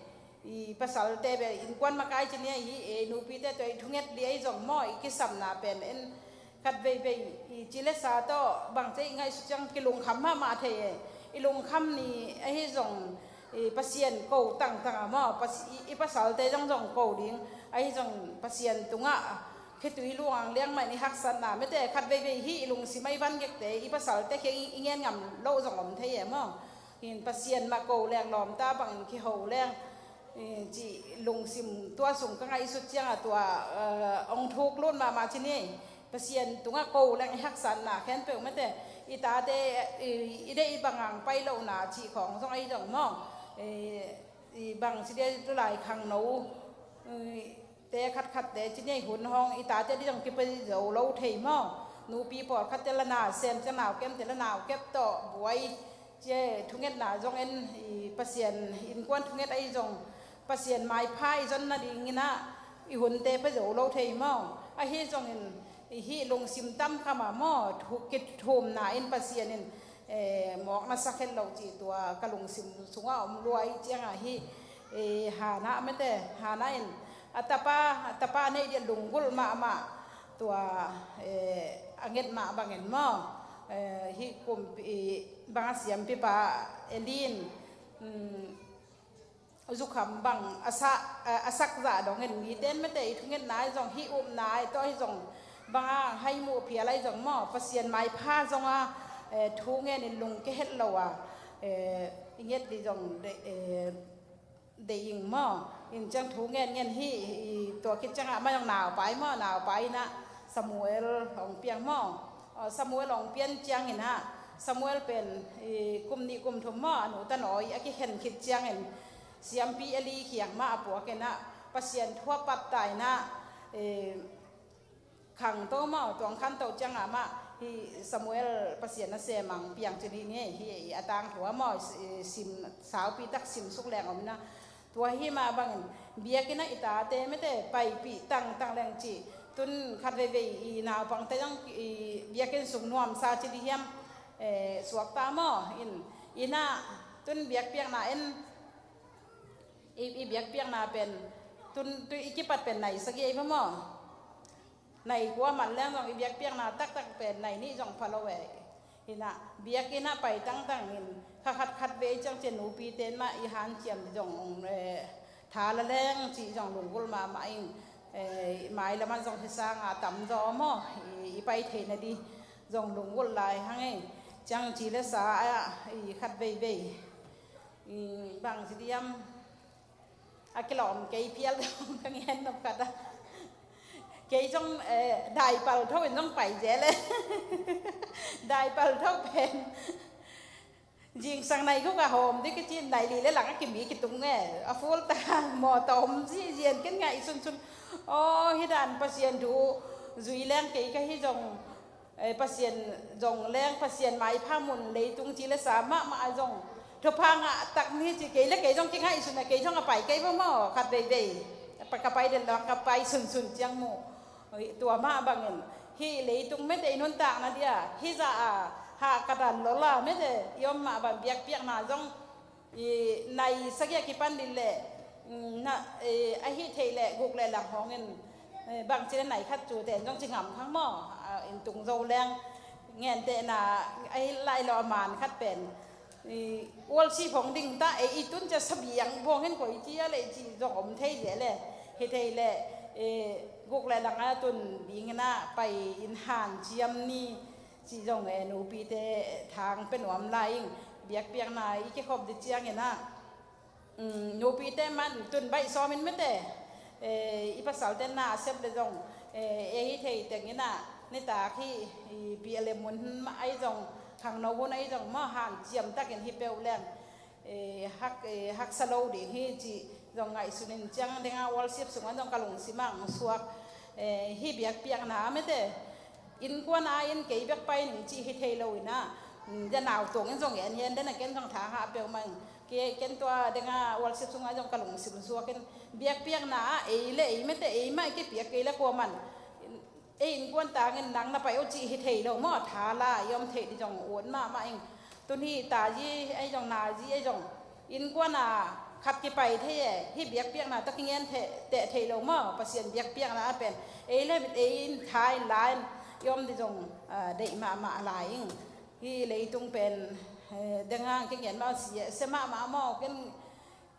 I pasalte bel innkuan makai ci ni ei, hi, eh, nupite tua i thunget dih ahi zong maw, i kisapna pen en khat veivei, i ci le sa tawh bang ci i ngaihsut ciang kilungkham mahmah thei e. I lungkham ni ahi zong, i Pasian ko tangtang a maw, pas-, i, i pasalte zong zong ko ding ahi zong, Pasian tungah khitui luang liang mah in i haksatna mete khat veivei hi, i lungsim a i van gekte, i pasalte kiang i, i ngen ngam loh zong om thei e maw. Hin Pasian mah ko leng lawmta bangin kiho leng, eh, cih lungsim tua sung ka ngaihsut ciangah tua, eh, ong thuk lut mahmah ci ni. Pasian tungah ko leng i haksatna khempeuh mete, I tate i, i deih bang hang pai lohna cih khawng zong ahi zong maw, i, i bang ci dia, tulai khangno, i, te khatkhatte ci ni, hun hong i tate dih zong kipai zo lo thei maw. Nupi pawlkhatte la na sem ciang, nau kemte la nau kep tawh buai ci e. Thungetna zong en, i Pasian innkuan thunget ahi zong, Pasian maipha i zon nadingin ah i hunte pia zo lo thei maw. Ahi zongin i hih lungsim tam kham a maw, thu, kithumna in Pasian in, eh, mawk na sak het lo cih tua ka lungsim sungah om lua. Ih ciangah hih, eh, Hannah mete, Hannah in a tapa, a tapa a neih dia lunggulh mahmah tua, eh, a nget mah bangin maw, eh, hih kumpi, bang a siampipa Eli in, um, zukham bang a sa, a, a sak zah dongin mite in mete i thungetna ahi zong, hih upna ahi tawh ahi zong, bang a hai muh phial ahi zong maw, Pasian maipha zong a, eh, thu ngenin lungke het lo a, eh, i nget dih zong de, eh, deih ing maw. In ciang thu ngen ngen hi, i tua khit ciangah mah zong naupai maw, naupai in ah Samuel hong piang maw. Aw, Samuel hong pian ciangin ah, Samuel pen, i, kum nih kum thum maw, a nu tanawi a kikhen khit ciangin siampi Eli kiang mah a puak in ah, Pasian thu a patta in ah, i, khangto maw, tuang khanto ciangah mah hih Samuel Pasian nasem hong piang cin hi ni. Hih a tangthu ah maw, i, sim, saupi tak simsuk leng om in ah, tua hi mah bangin biakinn ah i tate mete paipih tangtang leng cih. Tun khat veivei i naupangte zong i biakinn sung nuamsa ci dih hiam, eh, suakta maw. In, in ah tun biakpiakna en, i, i biakpiakna pen tun, tun i kipat pen nai sagih ahi maw. Nai kua man leng zong i biakpiakna taktak pen nai nih zong pha lo e. Hi in ah biakinn ah pai tangtang in kha khat khat vei ciang cian nupite in mah i hanciam zong, eh, tha la leng cih zong lunggulh mahmah ing. Eh, mailam ah zong hi sangah tamzaw maw, i, i pai theihna dih zong lunggulh lai hang e. Ciang ci le sa ah i khat veivei, i, bang ci dih hiam, a kilawm kei phial dong ka ngen nop khat ah. Kei zong, eh, daipal tho in zong pai zel e. Daipal tho pen zingsang nai guk a hawm dih kici, nai li le lang a kimi kitung e. A full ta mawtaw om zizian, ken ngaihsunsun. Aw, hih dan Pasian thu zui leng kei ka hi zong, eh, Pasian zong leng, Pasian maipha mun leitung ci le sa mahmah a zong thupha ngah tak ni ci. Kei le kei zong kingaihsun a, kei zong a pai kei va maw, khat veivei. Pa ka pai den lo, ka pai sunsun ciang mu. Tua mah bangin hih leitung mete i nuntakna dia hih zah a hah ka dan lo la mete i om mah bang biakpiakna zong i nai sagih a kipan dih leh, mm, na, eh, ahi theih leh guk le lang hawngin, eh, bangci le nai khat cu ten zong ci ngam khang maw, ah, in tung zo leng. Ngentehna ahi lai lo a man khat pen, i, worship hong ding ta, eh, i tun cia sabiang buang hen koi cia le ci zong om thei zel e. Hi thei leh, eh, guk le lang a tun dingin ah pai in hanciam ni. Cih zong, eh, nupite thang pe nuam lai ing. Biakpiakna i kikhop dih ciangin ah, mm, nupite man tun baih sawmin mete, eh, i pasalte na a sep le zong, eh, ei hi thei tengin ah nitak hi, i P L M hun ahi zong, khangno hun ahi zong maw, hanciam takin hi peuh leng, eh, hak, eh, haksa lo ding hi cih zong ngaihsun in, ciang denga worship sungah zong ka lungsim ah hong suak, eh, hih biakpiakna ah mete, innkuan a in kei bek pai ning cih hi thei lo in ah, mm, dia nau tuang in zong en hi en den a, ken zong tha ngah peuhmah ing. Ke, ken tua denga worship sungah zong ka lungsim suak in, biakpiakna ah ei le ei mete, ei mah i kipiak kei le kuaman ei innkuan tangin nang na pai o cih hi thei lo maw, tha la i om theih dih zong ut mahmah ing. Tun hih tazi ahi zong, nazi ahi zong, innkuan a khat kipai thei e, hih biakpiakna tawh kingen theh, teh thei lo maw, Pasian biakpiakna a pen ei le ei in tha in la in i om dih zong, ah, deih mahmah lai ing. Hih leitung pen, eh, denga kingen mah sia, sia mahmah maw, ken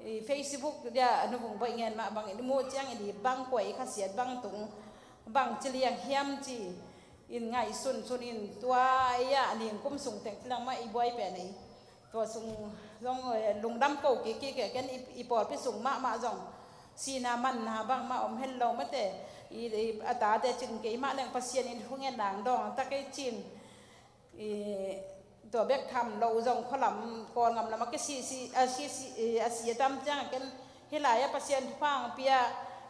i Facebook dia a nuvung baih ngen mah bang i muh ciang i dih bang kuai i khasiat bang tung bang ci liang hiam ci in ngaihsunsun in tua i a ningkum sung teng ci liang mah i buai pen ei. Tua sung zong, eh, lungdam ko kik kik e, ken i, i pawlpi sung mahmah zong sihna manna bangmah om hen lo mate. I, i a tate cin kei mah leng Pasian in hung en nang dawng ta kei cin. I, tua bek tham lo zong khualam Kawlgam lam a kisi si, a si, si, i, a si a tam ciang a ken hih lai a Pasian thupha hong pia,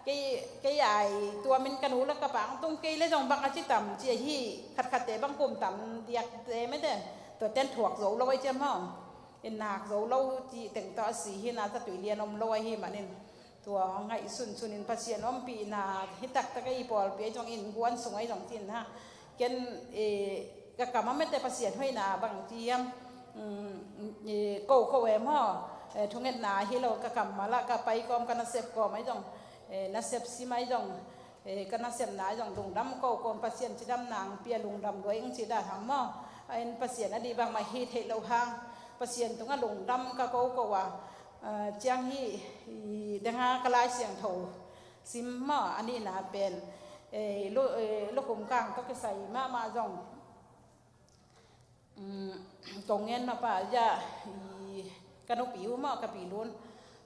kei, kei ai tua min ka nu le ka pa hong tung kei le zong bang a ci tam ci a hi, khatkhatte bang kum tam diakte mete, tua ten thuak zo lo ai ciam hong. I nak zo lo ci teng tawh a si hi na, zatui lian om lo a hi manin. Tua hong ngaihsun sunin Pasian ompihna hi taktak a i pawlpi a i zong innkuan sung a i zong cin ha. Ken, eh, ka kam a mete Pasian hoihna bang ci hiam, mm, eh, ko ko em haw, eh, thungetna hi lo ka kammal ah ka pai kawm ka nasep kawm a i zong, eh, nasep sim a i zong, eh, ka nasepna a i zong lungdam ko kawm Pasian cidamna ang pia lungdam lua ing ci dan hang maw. A in Pasian a dih bangmah hi theih loh hang Pasian tungah lungdam ka ko ko a, ah, ciang hi, i, dang a ka Lai Siangtho sim maw, a nihna pen, eh, lu, eh, lukhum kang tawh kisai mahmah zong, mm, kong ngen mah pah zia, i, ka nupi uh maw, ka pi lun,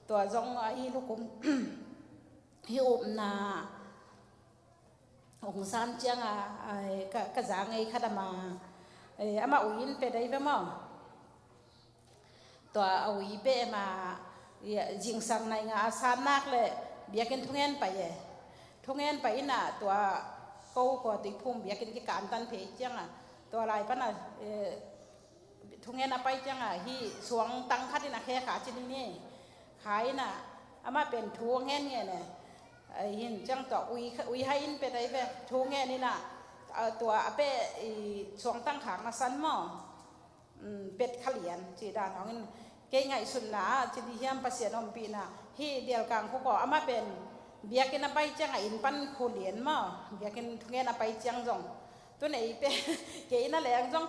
tua zong a i lukhum hi upna hong san ciang a, ai, ka, ka za ngei khat ama, eh, ama ui in pe dai ve maw. Tua a ui pe ema, ia, zingsang nai nga a san nak le biakinn thungen pai e. Thungen pai ina tua ko kua tui phum biakinn kikan tan phei ciang a. Tua lai pana, eh, thungen a pai ciang a hi suang tang khat ina khe kha ci ni ni. Kha ina ama pen thu ngen ngen e. Ai hin ciang tua ui, ui hai in pe dai ve thu ngen ina, a, tua a pe i suang tang khak na san maw. Mm, pet kha lian ci dan hong in kei ngaihsutna ah ci di hiam Pasian ompihna hi dial kang khu ko ama pen biakinn a pai ciang a inn pan khu lian maw, biakinn thungen a pai ciang zong tu nei pe kei na leng zong,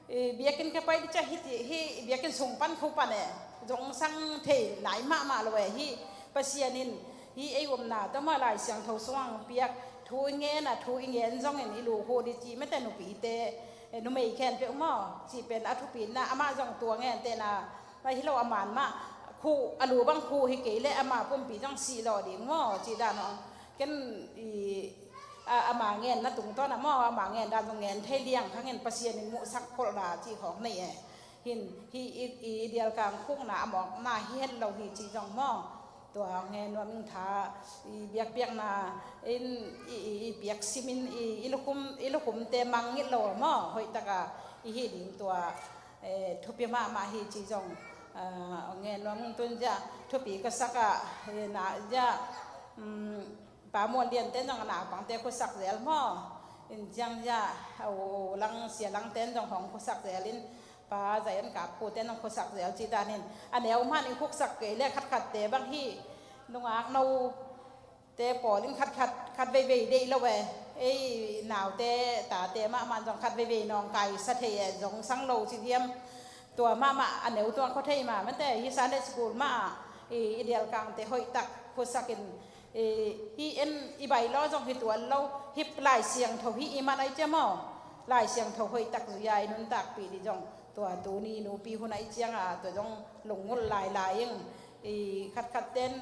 i, biakinn ka pai di ciang hi ti, hi biakinn sung pan khu pan e zong sang thei nai mahmah lo e hi Pasian in hi ei umna tawh mah Lai Siangtho sungah piak thu i ngen a thu i ngen zongin i lu khu di ci mete nupite, eh, numei khen peuh maw, cih pen a thupitna, amah zong tua ngentehna, a hi lo a man mah, khu, a lu bang khu hi kei leh ama pumpi zong sih lawh ding maw, cih dan aw. Ken i, a, ama ngenna tungtawn a maw, ama ngen dan zong ngen thei liang khangin Pasian in muhsak kholhna cih khawk nei e. Hin, hi i, i dial kang khukna a mawkna hi het lo hi cih zong maw. Tua ngen nuam ing tha, i biakpiakna in, i, i, i piak simin, i, i lukhum, i lukhumte mangngilh lo maw, hoih taka i hi ding tua, eh, thupi mahmah hi ci zong, ah, ngen nuam ing tun zia, thupi ka sak ah, eh, na zia, um, Pa Muan Lian ten zong a naupangte khuasak zel maw, in ciang zia, a u lang sia lang ten zong hong khuasak zel in, Pa Zion Kap Khuate nong khuasak zel ci dan hin a neu man in khuksak kei le khatkhatte bang hi nungak note pawl in khatkhat khat veivei deih lo e. Ei naute tate mahmah zong khat veivei nawngkai sa thei e zong sang lo ci diam. Tua mahmah a neu tuang khua thei mah mate hi Sunday school mah i, i dial kangte hoih tak khuasak in, i, hi en i bai law zong hi tuan lo, hi Lai Siangtho hi i man ai cia maw. Lai Siangtho hoih tak zuia i nuntakpih di zong tua tuni nupi hun ai cianga tua zong lungngulh lailai ing. I khatkhat ten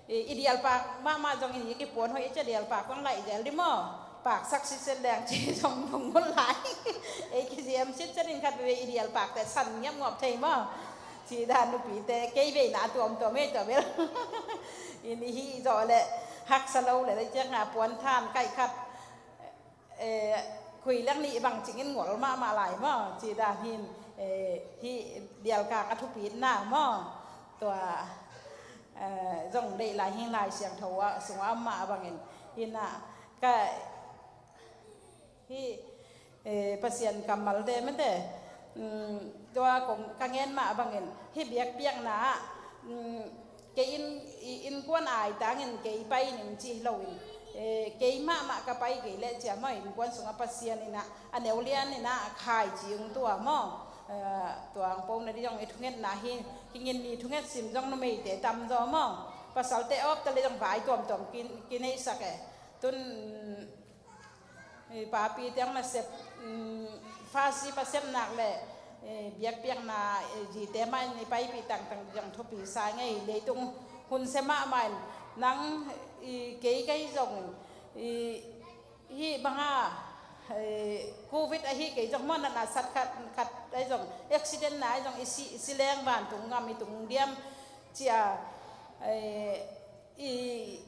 i, i dialpak mahmah zong i kipuan hoih i cia dialpak kong laih zel di maw. Paksak sitset leng ci zong lungngulh lai. Ei kiziam sitset in khat vei i dialpak te san ngiap ngawp thei maw. Ci dan nupite kei veina tuamtuam ei tua bel. In i hi zawh le haksa lo le le ciakna puan than kaih khat, eh, khui leng nih bang cingin ngol mahmah lai maw. Ci dan hin, eh, hi dialkak a thupitna maw. Tua, eh, zong deih lai hing Lai Siangtho ah sungah a mah bangin hinah ka hi, eh, Pasian kammalte mete, mm, tua kong ka ngen mah bangin hi biakpiakna ah, mm, kei in, i, innkuan ai tangin kei pai ning ci hi loin, eh, kei mahmah ka pai kei leh cia maw innkuan sungah Pasian inah a neu lian inah khai ci ung tua maw. Eh, tua ang po na di zong i thungetna hi, kingin ni thunget sim zong numeite tamzaw maw. Pasalte awpte le zong vai tuamtuam kin, kineisak e. Tun, eh, papi tiang nasep, mm, fasi pasep nak le, eh, biakpiakna, eh, zite mah in i paipih tangtang zong thupi sa ngei leitung hun se mahmah in nang, i, kei kei zong, i, hih banga Eh, covid ahi kei zong maw, na nasat khat khat ahi zong, accident na ahi zong, i si, i si leng vantung gam i tung diam ci a, eh, i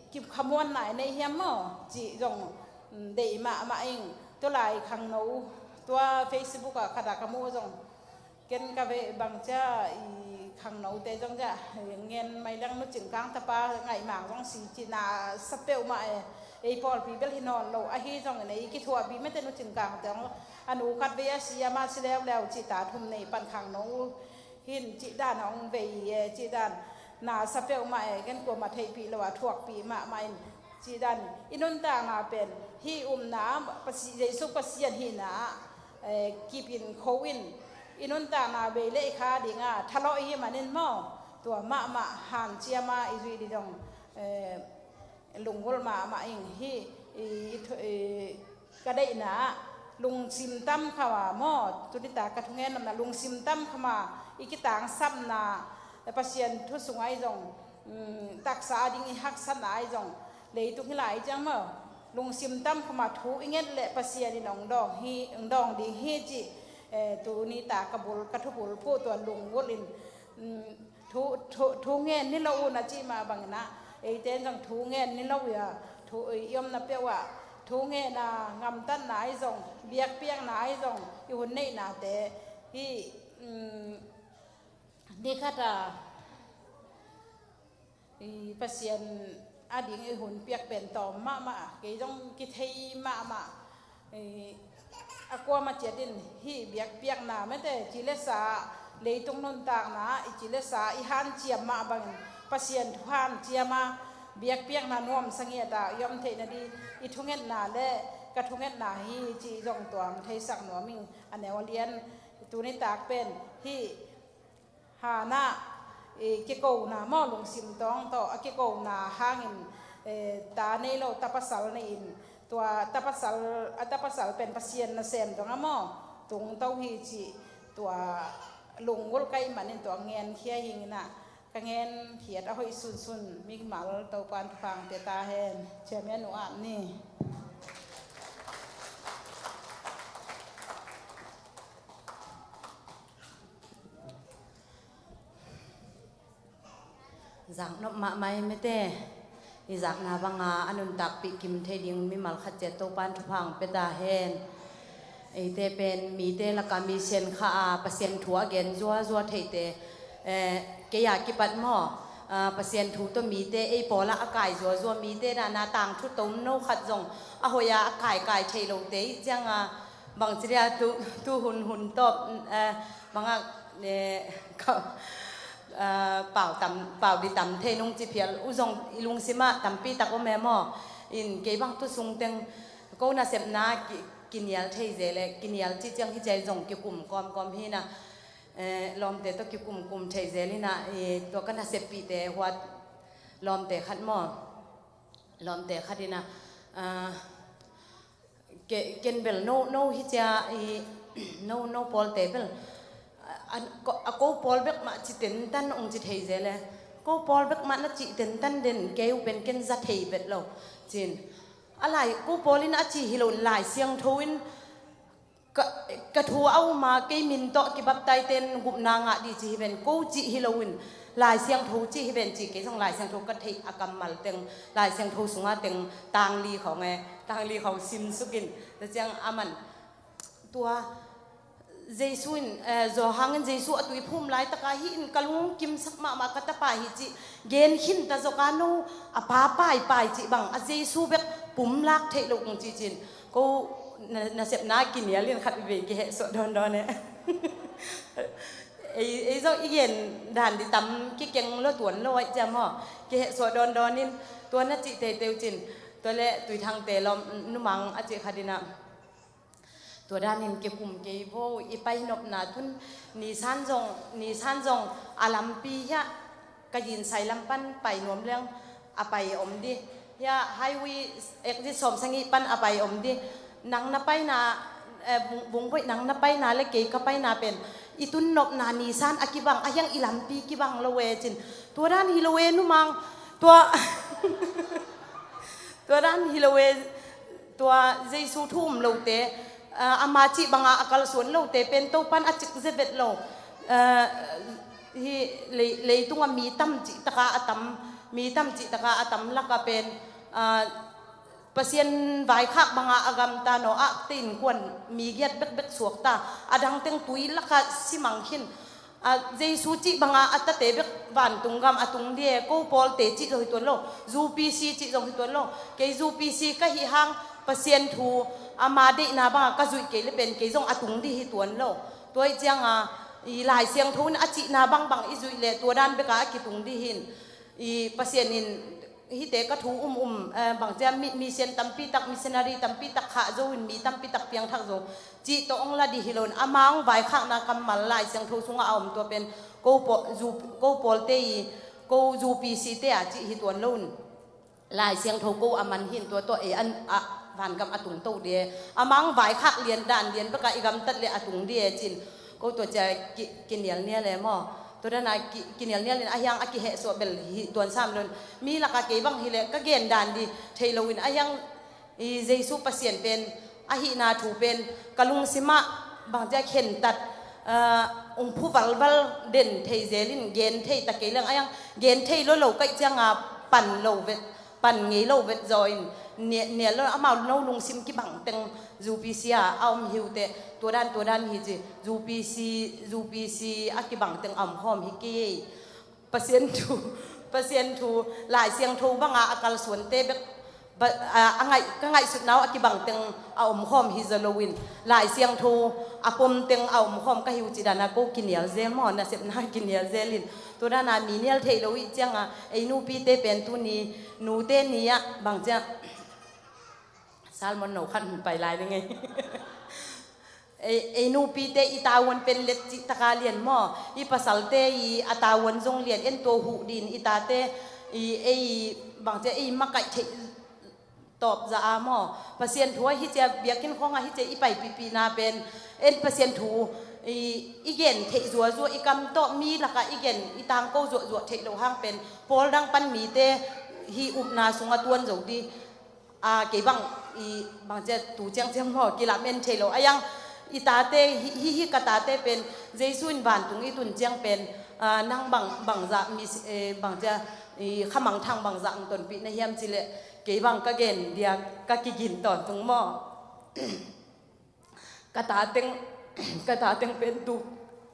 kipkhamuanna i nei hiam maw ci zong, mm, deih mahmah ing. Tua lai khangno, tua Facebook ah khat ah ka muh zong, ken ka veh bang cia i khangnote zong cia, eh, ngen mai leng Nu Cing Kang tapa ngaihmang zong si cihna sa peuhmah e. Ei pawlpi bel hi nawn lo ahi zongin ei kithuahpi mete, Nu Cing Kangte zong a nu khat vei a si, amah si leuleu cih ta thum nei pan khangno uh hin cih dan hong vei e, cih dan na sa peuhmah e, ken kuamah theihpih lo a thuakpih mahmah in, cih dan i nuntakna pen hih upna Pasi-, Jesu Pasian hihna ah, eh, kip in kho in, i nuntakna vei le i kha dinga thalawh i hih manin maw, tua mahmah hanciama i zuih ding dong, eh, lunggulh mahmah ing. Hih i, i, i ka deihna ah lungsim tam khama maw, tuni ta ka thungen nopna lungsim tam khama i kitangsapna, Pasian thu sungah i zong, mm, taksa a ding i haksatna i zong, leitung hi lai ciang maw, lungsim tam khama thu i nget leh Pasian in hong dawng hi, hong dawng ding hi cih, eh, tuni ta ka bul, ka thubul phuh tua lunggulh in, mm, thu, thu, thu ngen ni lo un a cih mah bangin ah, eite in zong thu ngen ni lo uh a, thu, i omna peuh ah thu ngen a, ngamtatna i zong, biakpiakna i zong, i hun neihnate hih, mm, ni khat a, i Pasian a ding i hun piak pen tawm mahmah, kei zong kithei mahmah. I, a kuamah ciat in hih biakpiakna mete, ci le sa, leitung nuntakna i ci le sa i hanciam mah bangin Pasian thu hanciam a, biakpiakna nuamsa ngiat a i om theihna ding i thungetna le ka thungetna hi cih zong tuam theisak nuam ing. A neu a lian, tuni tak pen hih Hannah, eh, kikona maw, lungsim tawng tawh a kikona hangin, eh, ta nei lo, ta pasal nei in, tua ta pasal, a ta pasal pen Pasian nasem dong a maw, tungto hi cih, tua lunggulh ka hih manin tua ngenkhia hi ing in ah, ka ngenkhiat a hoih sunsun mimal Topa'n thupha hong pia ta hen. Chairman uh ap ni. Zaknop mahmah ei mete, i zakna banga a nuntakpih kim thei ding mimal khat ciat Topa'n thupha hong pia ta hen. Eite pen mite lakah mi sian kha a, Pasian thu a gen zuazua theite, eh, kei a kipat maw, ah, Pasian thu tawh mite ei pawlah a kai zuazua mite, dana tangthu tomno khat zong a hoih a, a kaikai thei lote i cianga, bangci dia tu, tu hun hun tawp, eh, bangah, eh, ka, ah, pau tam, pau di tam thei nung ci phial uh zong i lungsimah tampi tak om e maw. In kei bang tu sung teng ko nasepna ki, kinial thei zel e, kinial ci ciang hi ciai zong kikum kawmkawm hi na, eh, lawmte tawh kikumkum thei zel hi na, eh, tua ka naseppihte huat lawmte khat maw. Lawmte khat hi na, ah, Ke, ken bel no, no hi cia i, no, no pawlte bel, a, a, ko, a ko pawl bek mah ci tentan ong ci thei zel e. Ko pawl bek mah na cih tentan den, kei uh pen ken za thei bet lo. Cin. A lai, ko pawl in a ci hi lo in Lai Siangtho in ka, ka thu a um a, kei min tawh kibaptaite in gupna ngah dih ci hi ven, ko cih hi lo in, Lai Siangtho cih hi ven ci, kei zong Lai Siangtho ka theih a kammal teng, Lai Siangtho sunga teng tangli khawng e, tangli khawng simsuk in, tua ciang a man. Tua Jesu in, eh, Johan in Jesu a tuiphum laitaka hih in ka lungkimsak mahmah ka tapa hi cih gen khin ta zawka no a pa paipai cih bang a Jesu bek pum lak theih lo kong cih cin. Ko na, nasepna kinial in khat vei kihehsuah dawndawn e. Ei, ei zong i gen dan di tam kikeng lo tuan lo aih ciam haw. Kihehsuah dawndawn in tua na cih teitei uh cin. Tua le Tuithangte lawm numang a cih khat in ah, tua danin kikum kei vo, i pai nopna tun nisan zong, nisan zong a lampi hiah ka yinsai lam pan pai nuam leng a pai om di. Hiah highway exit sawmsagih pan a pai om di. Nang na paina, eh, bung, bungboih nang na paina le kei ka paina pen i tun nopna nisan a kibang a hiang i lampi kibang lo e cin. Tua dan hi lo e numang. Tua, tua dan hi lo e. Tua Jesu thu um lote, Aa, ama cih banga a kalsuan lote pen Topan a cik zevet lo. Aa, hi lei, leitunga mi tam cih taka a tam, mi tam cih taka a tam laka pen, aa, Pasian vaikhak banga a gamta no, akte innkuan mi giat bekbek suakta, a dangteng tui laka simang khin. A, Jesu cih banga a tate bek vantung gam a tung dih e, ko Pawlte cih zong hi tuan lo, U P C cih zong hi tuan lo. Kei U P C ka hih hang Pasian thu ama deihna banga ka zuih kei le pen kei zong a tung dih hi tuan lo. Tua ih cianga i Lai Siangtho in a cihna bangbang i zuih le tua dan beka a kitung dih hin. I Pasian in hihte ka thu um um, eh, bangcia mi, mission tampi tak, missionary tampi tak khah zo in mi tampi tak piangthak zo cih tawh hong la dih hi loin, ama hong vaikhakna kammal Lai Siangtho sungah a om tua pen ko Paw-, zu-, ko Pawlte i ko U P C te a cih hi tuan lo in, Lai Siangtho ko a man hin tua tawh e an a vangam a tung to dih e. Ama hong vaikhak lian dan lian beka i gamtat le a tung dih e cin. Ko tua cia ki, kinialnial e maw? Tua dana ki, kinialnial in a hiang a kihehsuah bel hi tuan sam lon. Mi laka kei bang hileh ka gen dan dih thei loin a hiang i Jesu Pasian pen, a hihna thu pen ka lungsimah bangcia khentat, aa, ung phu valval den thei zelin gen thei ta kei leng a hiang gen thei lo lo kaih cianga pan lo vet, pan ngei lo vet zaw in, nia-, nial lo amau no lungsim kibangteng U P C a, a om hi uh teh, tua dan, tua dan hi ci, U P C, U P C a kibangteng a om khawm hi kei. Pasian thu, Pasian thu, Lai Siangtho banga a kalsuante bek, ba, a, a ngaih, ka ngaihsutna uh a kibangteng a om khawm hi zaw loin, Lai Siangtho a pomteng a om khawm ka hi uh cih dana ko kinial zel maw, nasepna kinial zelin. Tua dana mi nial theih lo ih cianga, ei nupite pen tuni, nute ni ah, bangcia, Salmon no khat hun pai lai ding ei. Ei, ei nupite i tavuan pen let cih taka lian maw? I pasalte i a tavuan zong lian en tua huh din i tate i ei bangcia ei makaih theih tawp za a maw? Pasian thu a hi cia biakinn khawngah hi cia i paipihpihna pen en Pasian thu i, i gen theih zuazua i kam tawh mi lakah i gen i tangko zuahzuah theih loh hang pen pawl dang pan mite hi upna sungah tuan zo dih. A, kei bang i bangcia tu ciangciang maw kilamen thei lo a hiang i tate hi, hi, hi ka tate pen Jesu in vantung i tun ciang pen, a, nang bang, bangzah mi, eh, bangcia i khamangthang bangzah ang tonpih na hiam cileh kei bang ka gen dia ka kigin tawntung maw? Ka tateng, ka tateng pen tu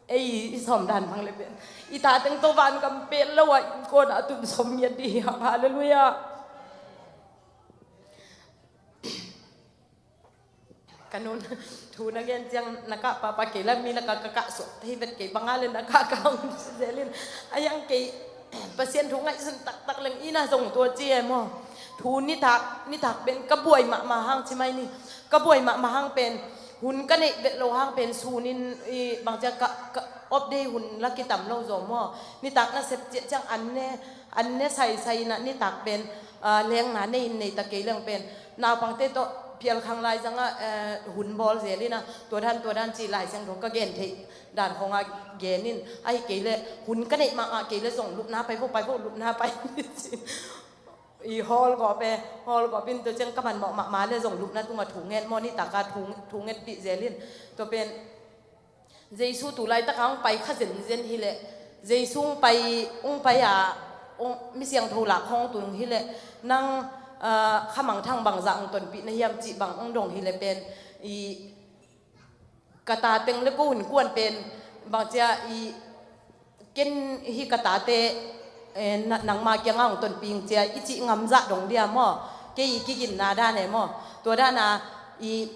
ei i sawm dan bang le pen i tateng tawh vangam pel lo a innkuan a tun sawm ngiat dih hi hang. Halleluiah. Ka nun thu na gen ciang na kah papa kei la mi laka ka kah suak hi vet kei banga le na kah ka hong zelin a hiang kei Pasian thu ngaihsun taktak leng ina zong tua ci e maw? Thu nitak, nitak pen ka buai mahmah hang ci mai ni. Ka buai mahmah hang pen hun ka neih vet lo hang pen sunin i bangcia ka, ka off day hun la kitam lo zaw maw? Nitak nasep ciah ciang an ne, an ne saisai na nitak pen, ah, lengna nei in nei ta kei leng pen naupangte tawh pialkhang lai zangah, eh, hun bawl zelin a tua dan tua dan ci Lai Siangtho ka gen theih dan khawngah genin ahi kei le hun ka neih mahmah kei le zong lupna pai vo, pai vo, lupna pai ci. I hawl gawp e, hawl gawp in tua ciang ka man mawh mahmah le zong lupna tungah thu ngen maw nitaka thu, thu ngetpih zelin. Tua pen Jesu tu laitaka hong pai kha zenzen hileh Jesu hong pai, hong pai a hong, mi siangtho lak hong tun hileh nang, ah, khamangthang bangzah hong tonpih na hiam cih bang hong dong hileh pen i ka tateng le ko innkuan pen bangcia i ken hi ka tate, eh, na, nangma kiangah hong tonping cia i cih ngamzah dong dia maw? Kei i kiginna dan e maw? Tua dana i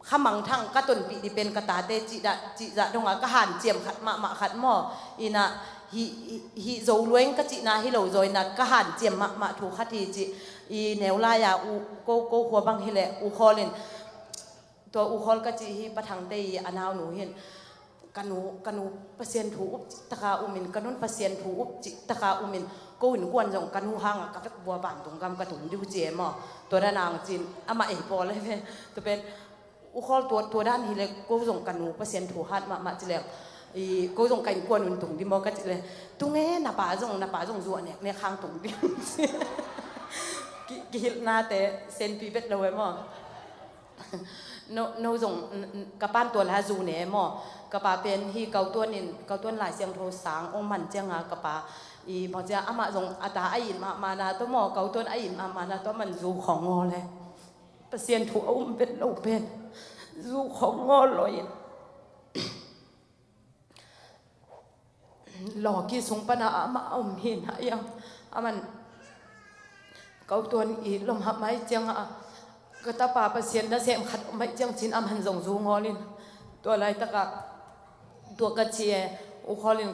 khamangthang ka tonpih dih pen ka tate cih da, cih zah donga ka hanciam khat mahmah khat maw? Ina hi, hi, hi zo lueng ka cihna hi lo zaw ina ka hanciam mahmah thu khat hi cih i neu lai-a u, ko, ko khua bang hileh u khawlin tua u khawl ka cih hi Pathangte i a naunu hin ka nu, ka nu Pasian thu up cih taka umin, ka nun Pasian thu up cih taka umin, ko innkuan zong ka nu hanga ka vek bua vantung gam ka tung diu ci e maw? Tua dan ang cin amah ei pawl e ve. Tua pen u khawl tua, tua dan hileh ko zong ka nu Pasian thu hat mahmah ci leng i ko zong ka innkuan un tung di maw ka ci le. Tung e, na pa zong, na pa zong zuah neknek hang tung di. Ki, kihilhnate senpi vet lo e maw? No, no zong, n-, n-, ka pan tua lai zu ne maw. Ka pa pen hi Kautuan in, Kautuan Lai Siangtho sang ong man cianga ka pa i maw cia amah zong a ta a it mahmahna tawh maw, Kautuan a it mahmahna tawh man zu khong ngaw le. Pasian thu a um vet lo pen zu khong ngaw lo in. Lawki sung pana amah a um hi na iang a man Kautuan i lom hap mai cianga ka tapa Pasian nasem khat mai ciang cin a man zong zu ngawlin tua laitaka tua ka ci e u khawlin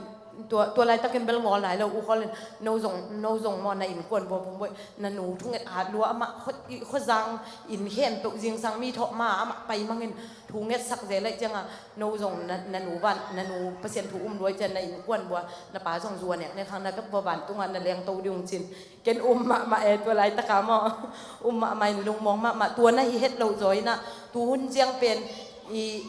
tua, tua laitakin bel ngawl nai lo u khawlin no zong, no zong maw na innkuan buabumboi na nu thunget hat lua amah khuazang in khempeuh zingsang mi thawh ma amah pai mangin thu ngetsak ze laih cianga no zong na, na nu van, na nu Pasian thu um luai cian na innkuan bua na pa zong zua nek nek hang na vek bua vantungah na lengto ding cin. Ken um mahmah e tua laitaka maw. Um mahmah in lungmong mahmah tua na hi het loh zaw inah tu hun ciang pen i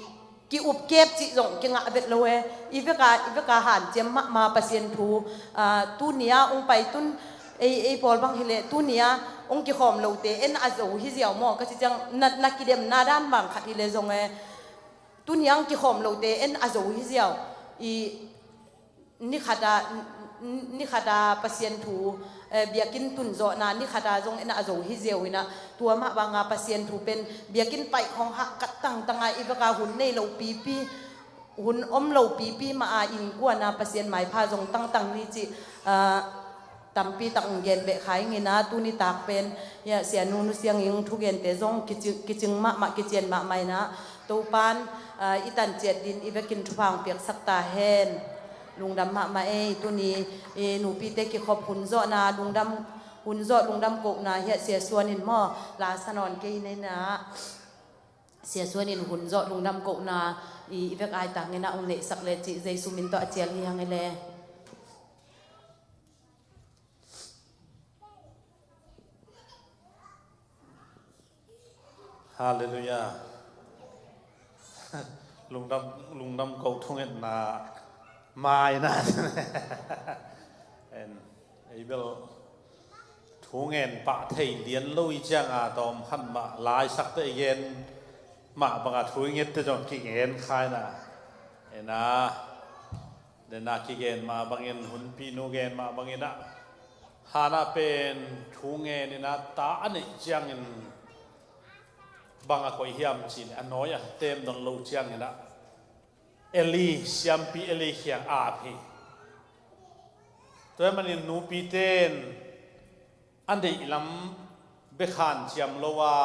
ki-up kep cih zong kingah vet lo e. I veka, i veka hanciam mahmah Pasian thu, ah, tunia ung pai tun ei, ei pawl bang hileh tunia ung kikhawm lote en a zo hi ziau maw ka ci ciang na, na kidemna dan bang khat hileh zong e. Tuniang kikhawm lote en a zo hi ziau. I nikhata, nikhata Pasian thu, eh, biakinn tunzawhna nikhata zong en a zo hi ziau inah tua mah banga Pasian thu pen biakinn paih khong hah kat tangtanga i veka hun nei lo pipi, hun om lo pipi mah a innkuana Pasian maipha zong tangtang ni cih, ah, tampi tak ong gen beh khai ngina tuni tak pen ia sianu nu sianging thugente zong kicing, kicing mahmah kician mahmah inah Topan, ah, i tanciat din i vekin thupha ong piaksak ta hen. Lungdam mahmah ei tuni i nupite kikhop hunzawhna lungdam, hunzawh lungdam kohna hiah sia suanin maw la sanawn kei nei na. Sia suanin hunzawh lungdam kohna i, i vek aitak ngina ong neihsak le cih Jesu min tawh a cial hi hang e le. Halleluiah. Lungdam, lungdam ko thungetna maina. En, ei bel thungen pah thei lian lo i cianga tawm khan mah laisakte i gen mah banga thu i ngette zong kigen khaina. Ena, dena kigen mah bangin hunpi nu gen mah bangin ah Hana pen thu ngenin ah ta a neih ciangin bang a koih hiam cih leh a nawi a temdon lo ciangin ah Eli, siampi Eli kiang ap hi. Tua ahih manin nupite in a neih lam bek hanciam lo a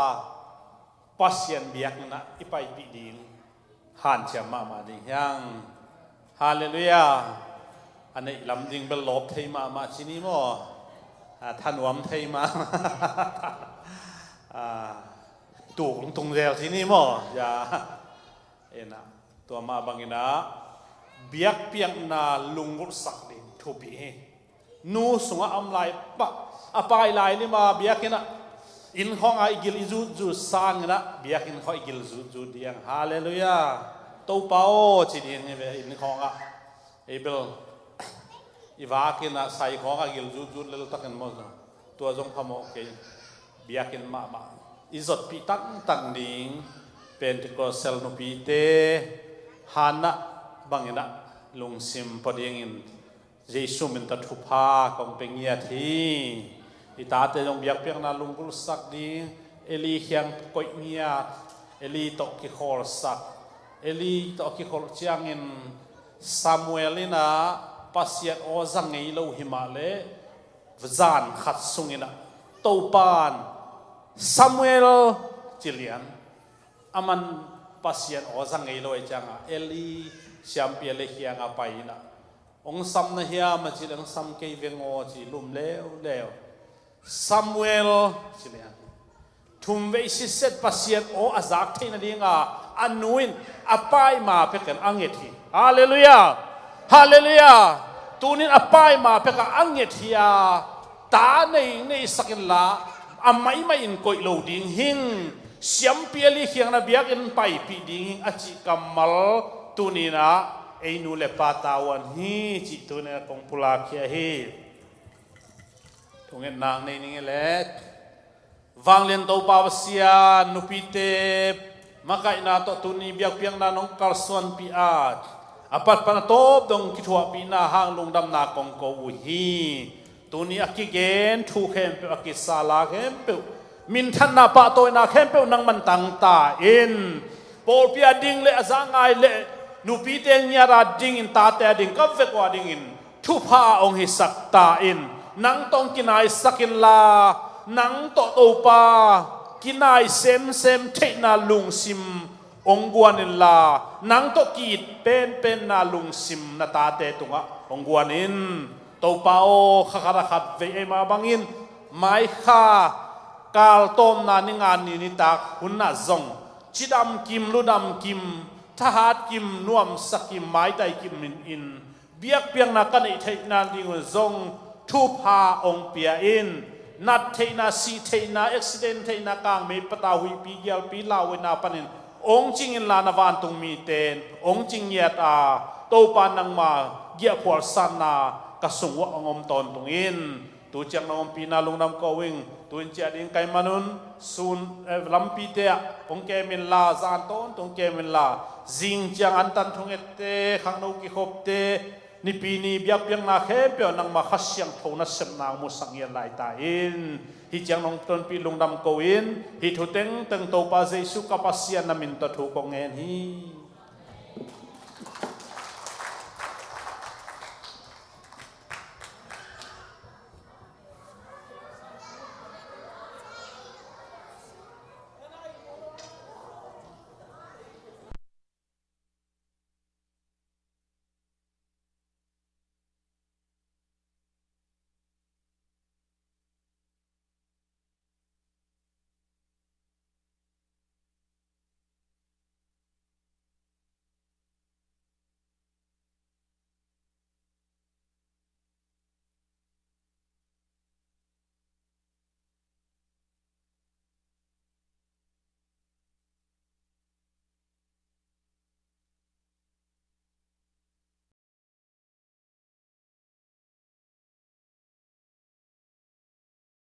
Pasian biakinn ah i paipih ding hanciam mahmah ding hiang. Halleluiah. A neih lam ding bel lawp thei mahmah ci ni maw? A thanuam thei mahmah. A tuk lungtung zel ci ni maw? Ya. Ena, tua mah bangin ah biakpiakna lunggulhsak ding thupi hi. Nu sungah a om lai pah a pai lai lima biakinn ah inn khawngah i gil i zutzut sangin ah biakinn khawng i gil zutzut ding. Halleluiah. Topa aw ci ding hi ve inn khawngah. Ei bel i vakin ah sai khawngah gil zutzut leltakin maw tua zong phamawh kei. Biakinn mahmah i zotpih tangtang ding Pentecostal nupite Hana bangin ah lungsim pua dingin Jesu min tawh thupha kong pe ngiat hi. I tate zong biakpiakna lunggulhsak ding Eli kiang koih ngiat, Eli tawh kikhawlsak, Eli tawh kikholh ciangin Samuel in ah Pasian aw za ngei lo hi mah leh zan khat sungin ah Topan Samuel ci lian. Aman Pasian aw za ngei lo ahih ciangah Eli siampi Eli kiangah pai in ah ong sam na hiam a cih leh ong sam kei veng aw ci lum leuleu. Samuel ci lian. Thumvei sitset Pasian aw a zak theih nadinga a nu in a paima pekin a nget hi. Halleluiah. Halleluiah. Tunin a paima pekah a nget hi a ta nei neihsak inla a maimai in koih lo ding hing. Siampi Eli kiang na biakinn paipih ding hing a cih kammal tuninah ei nu le pa tavuan hi cih tuninah kong pulak khia hi. Thungetnak nei ning e le. Vanglian Topa Pasian nupite Makaihna tawh tuni biakpiakna nong kalsuanpih a, a pat pan a tawp dong kithuahpihna hang lungdamna kong ko uh hi. Tuni a kigen thu khempeuh, a kisala khempeuh, minthanna pahtawina khempeuh nangman tangta in, pawlpi a ding le a za ngai le nupite ngiat a dingin tate a ding ka vek uh a dingin thupha hong hisak ta in. Nang tawh kinaisak inla, nang tawh Topa kinai semsem theihna lungsim hong guan inla, nang tawh ki-it penpenna lungsim na tate tungah hong guan in. Topa aw, kha khat a khat vei ei mah bangin mai kha kal tawmna ni nga ni nitak hun ah zong cidam kim, ludam kim, thahat kim, nuamsa kim, maitai kim in, in biakpiakna ka neih theihna ding un zong thupha hong pia in. Nat theihna, sih theihna, accident theihna, kangmei pata, huihpi gialpi lauhuaina panin hong cing inla, na vantung mite in hong cing ngiat a, Topa nangma giahphual sanna ka sung uah hong om tawntung in. Tu ciang nong ompihna lungdam ko ing. Tu in ciah ding ka hih manun sun, eh, lampite ah hong kem inla, zan tawntung kem inla, zing ciang antan thungette, khangno kikhopte, Nipi ni biakpiakna khempeuh nangma Kha Siangtho nasepna hong musak ngiat lai ta in. Hih ciang nong tonpih lungdam ko in, hih thu tengteng Topa Jesu ka Pasian na min tawh thu kong ngen hi.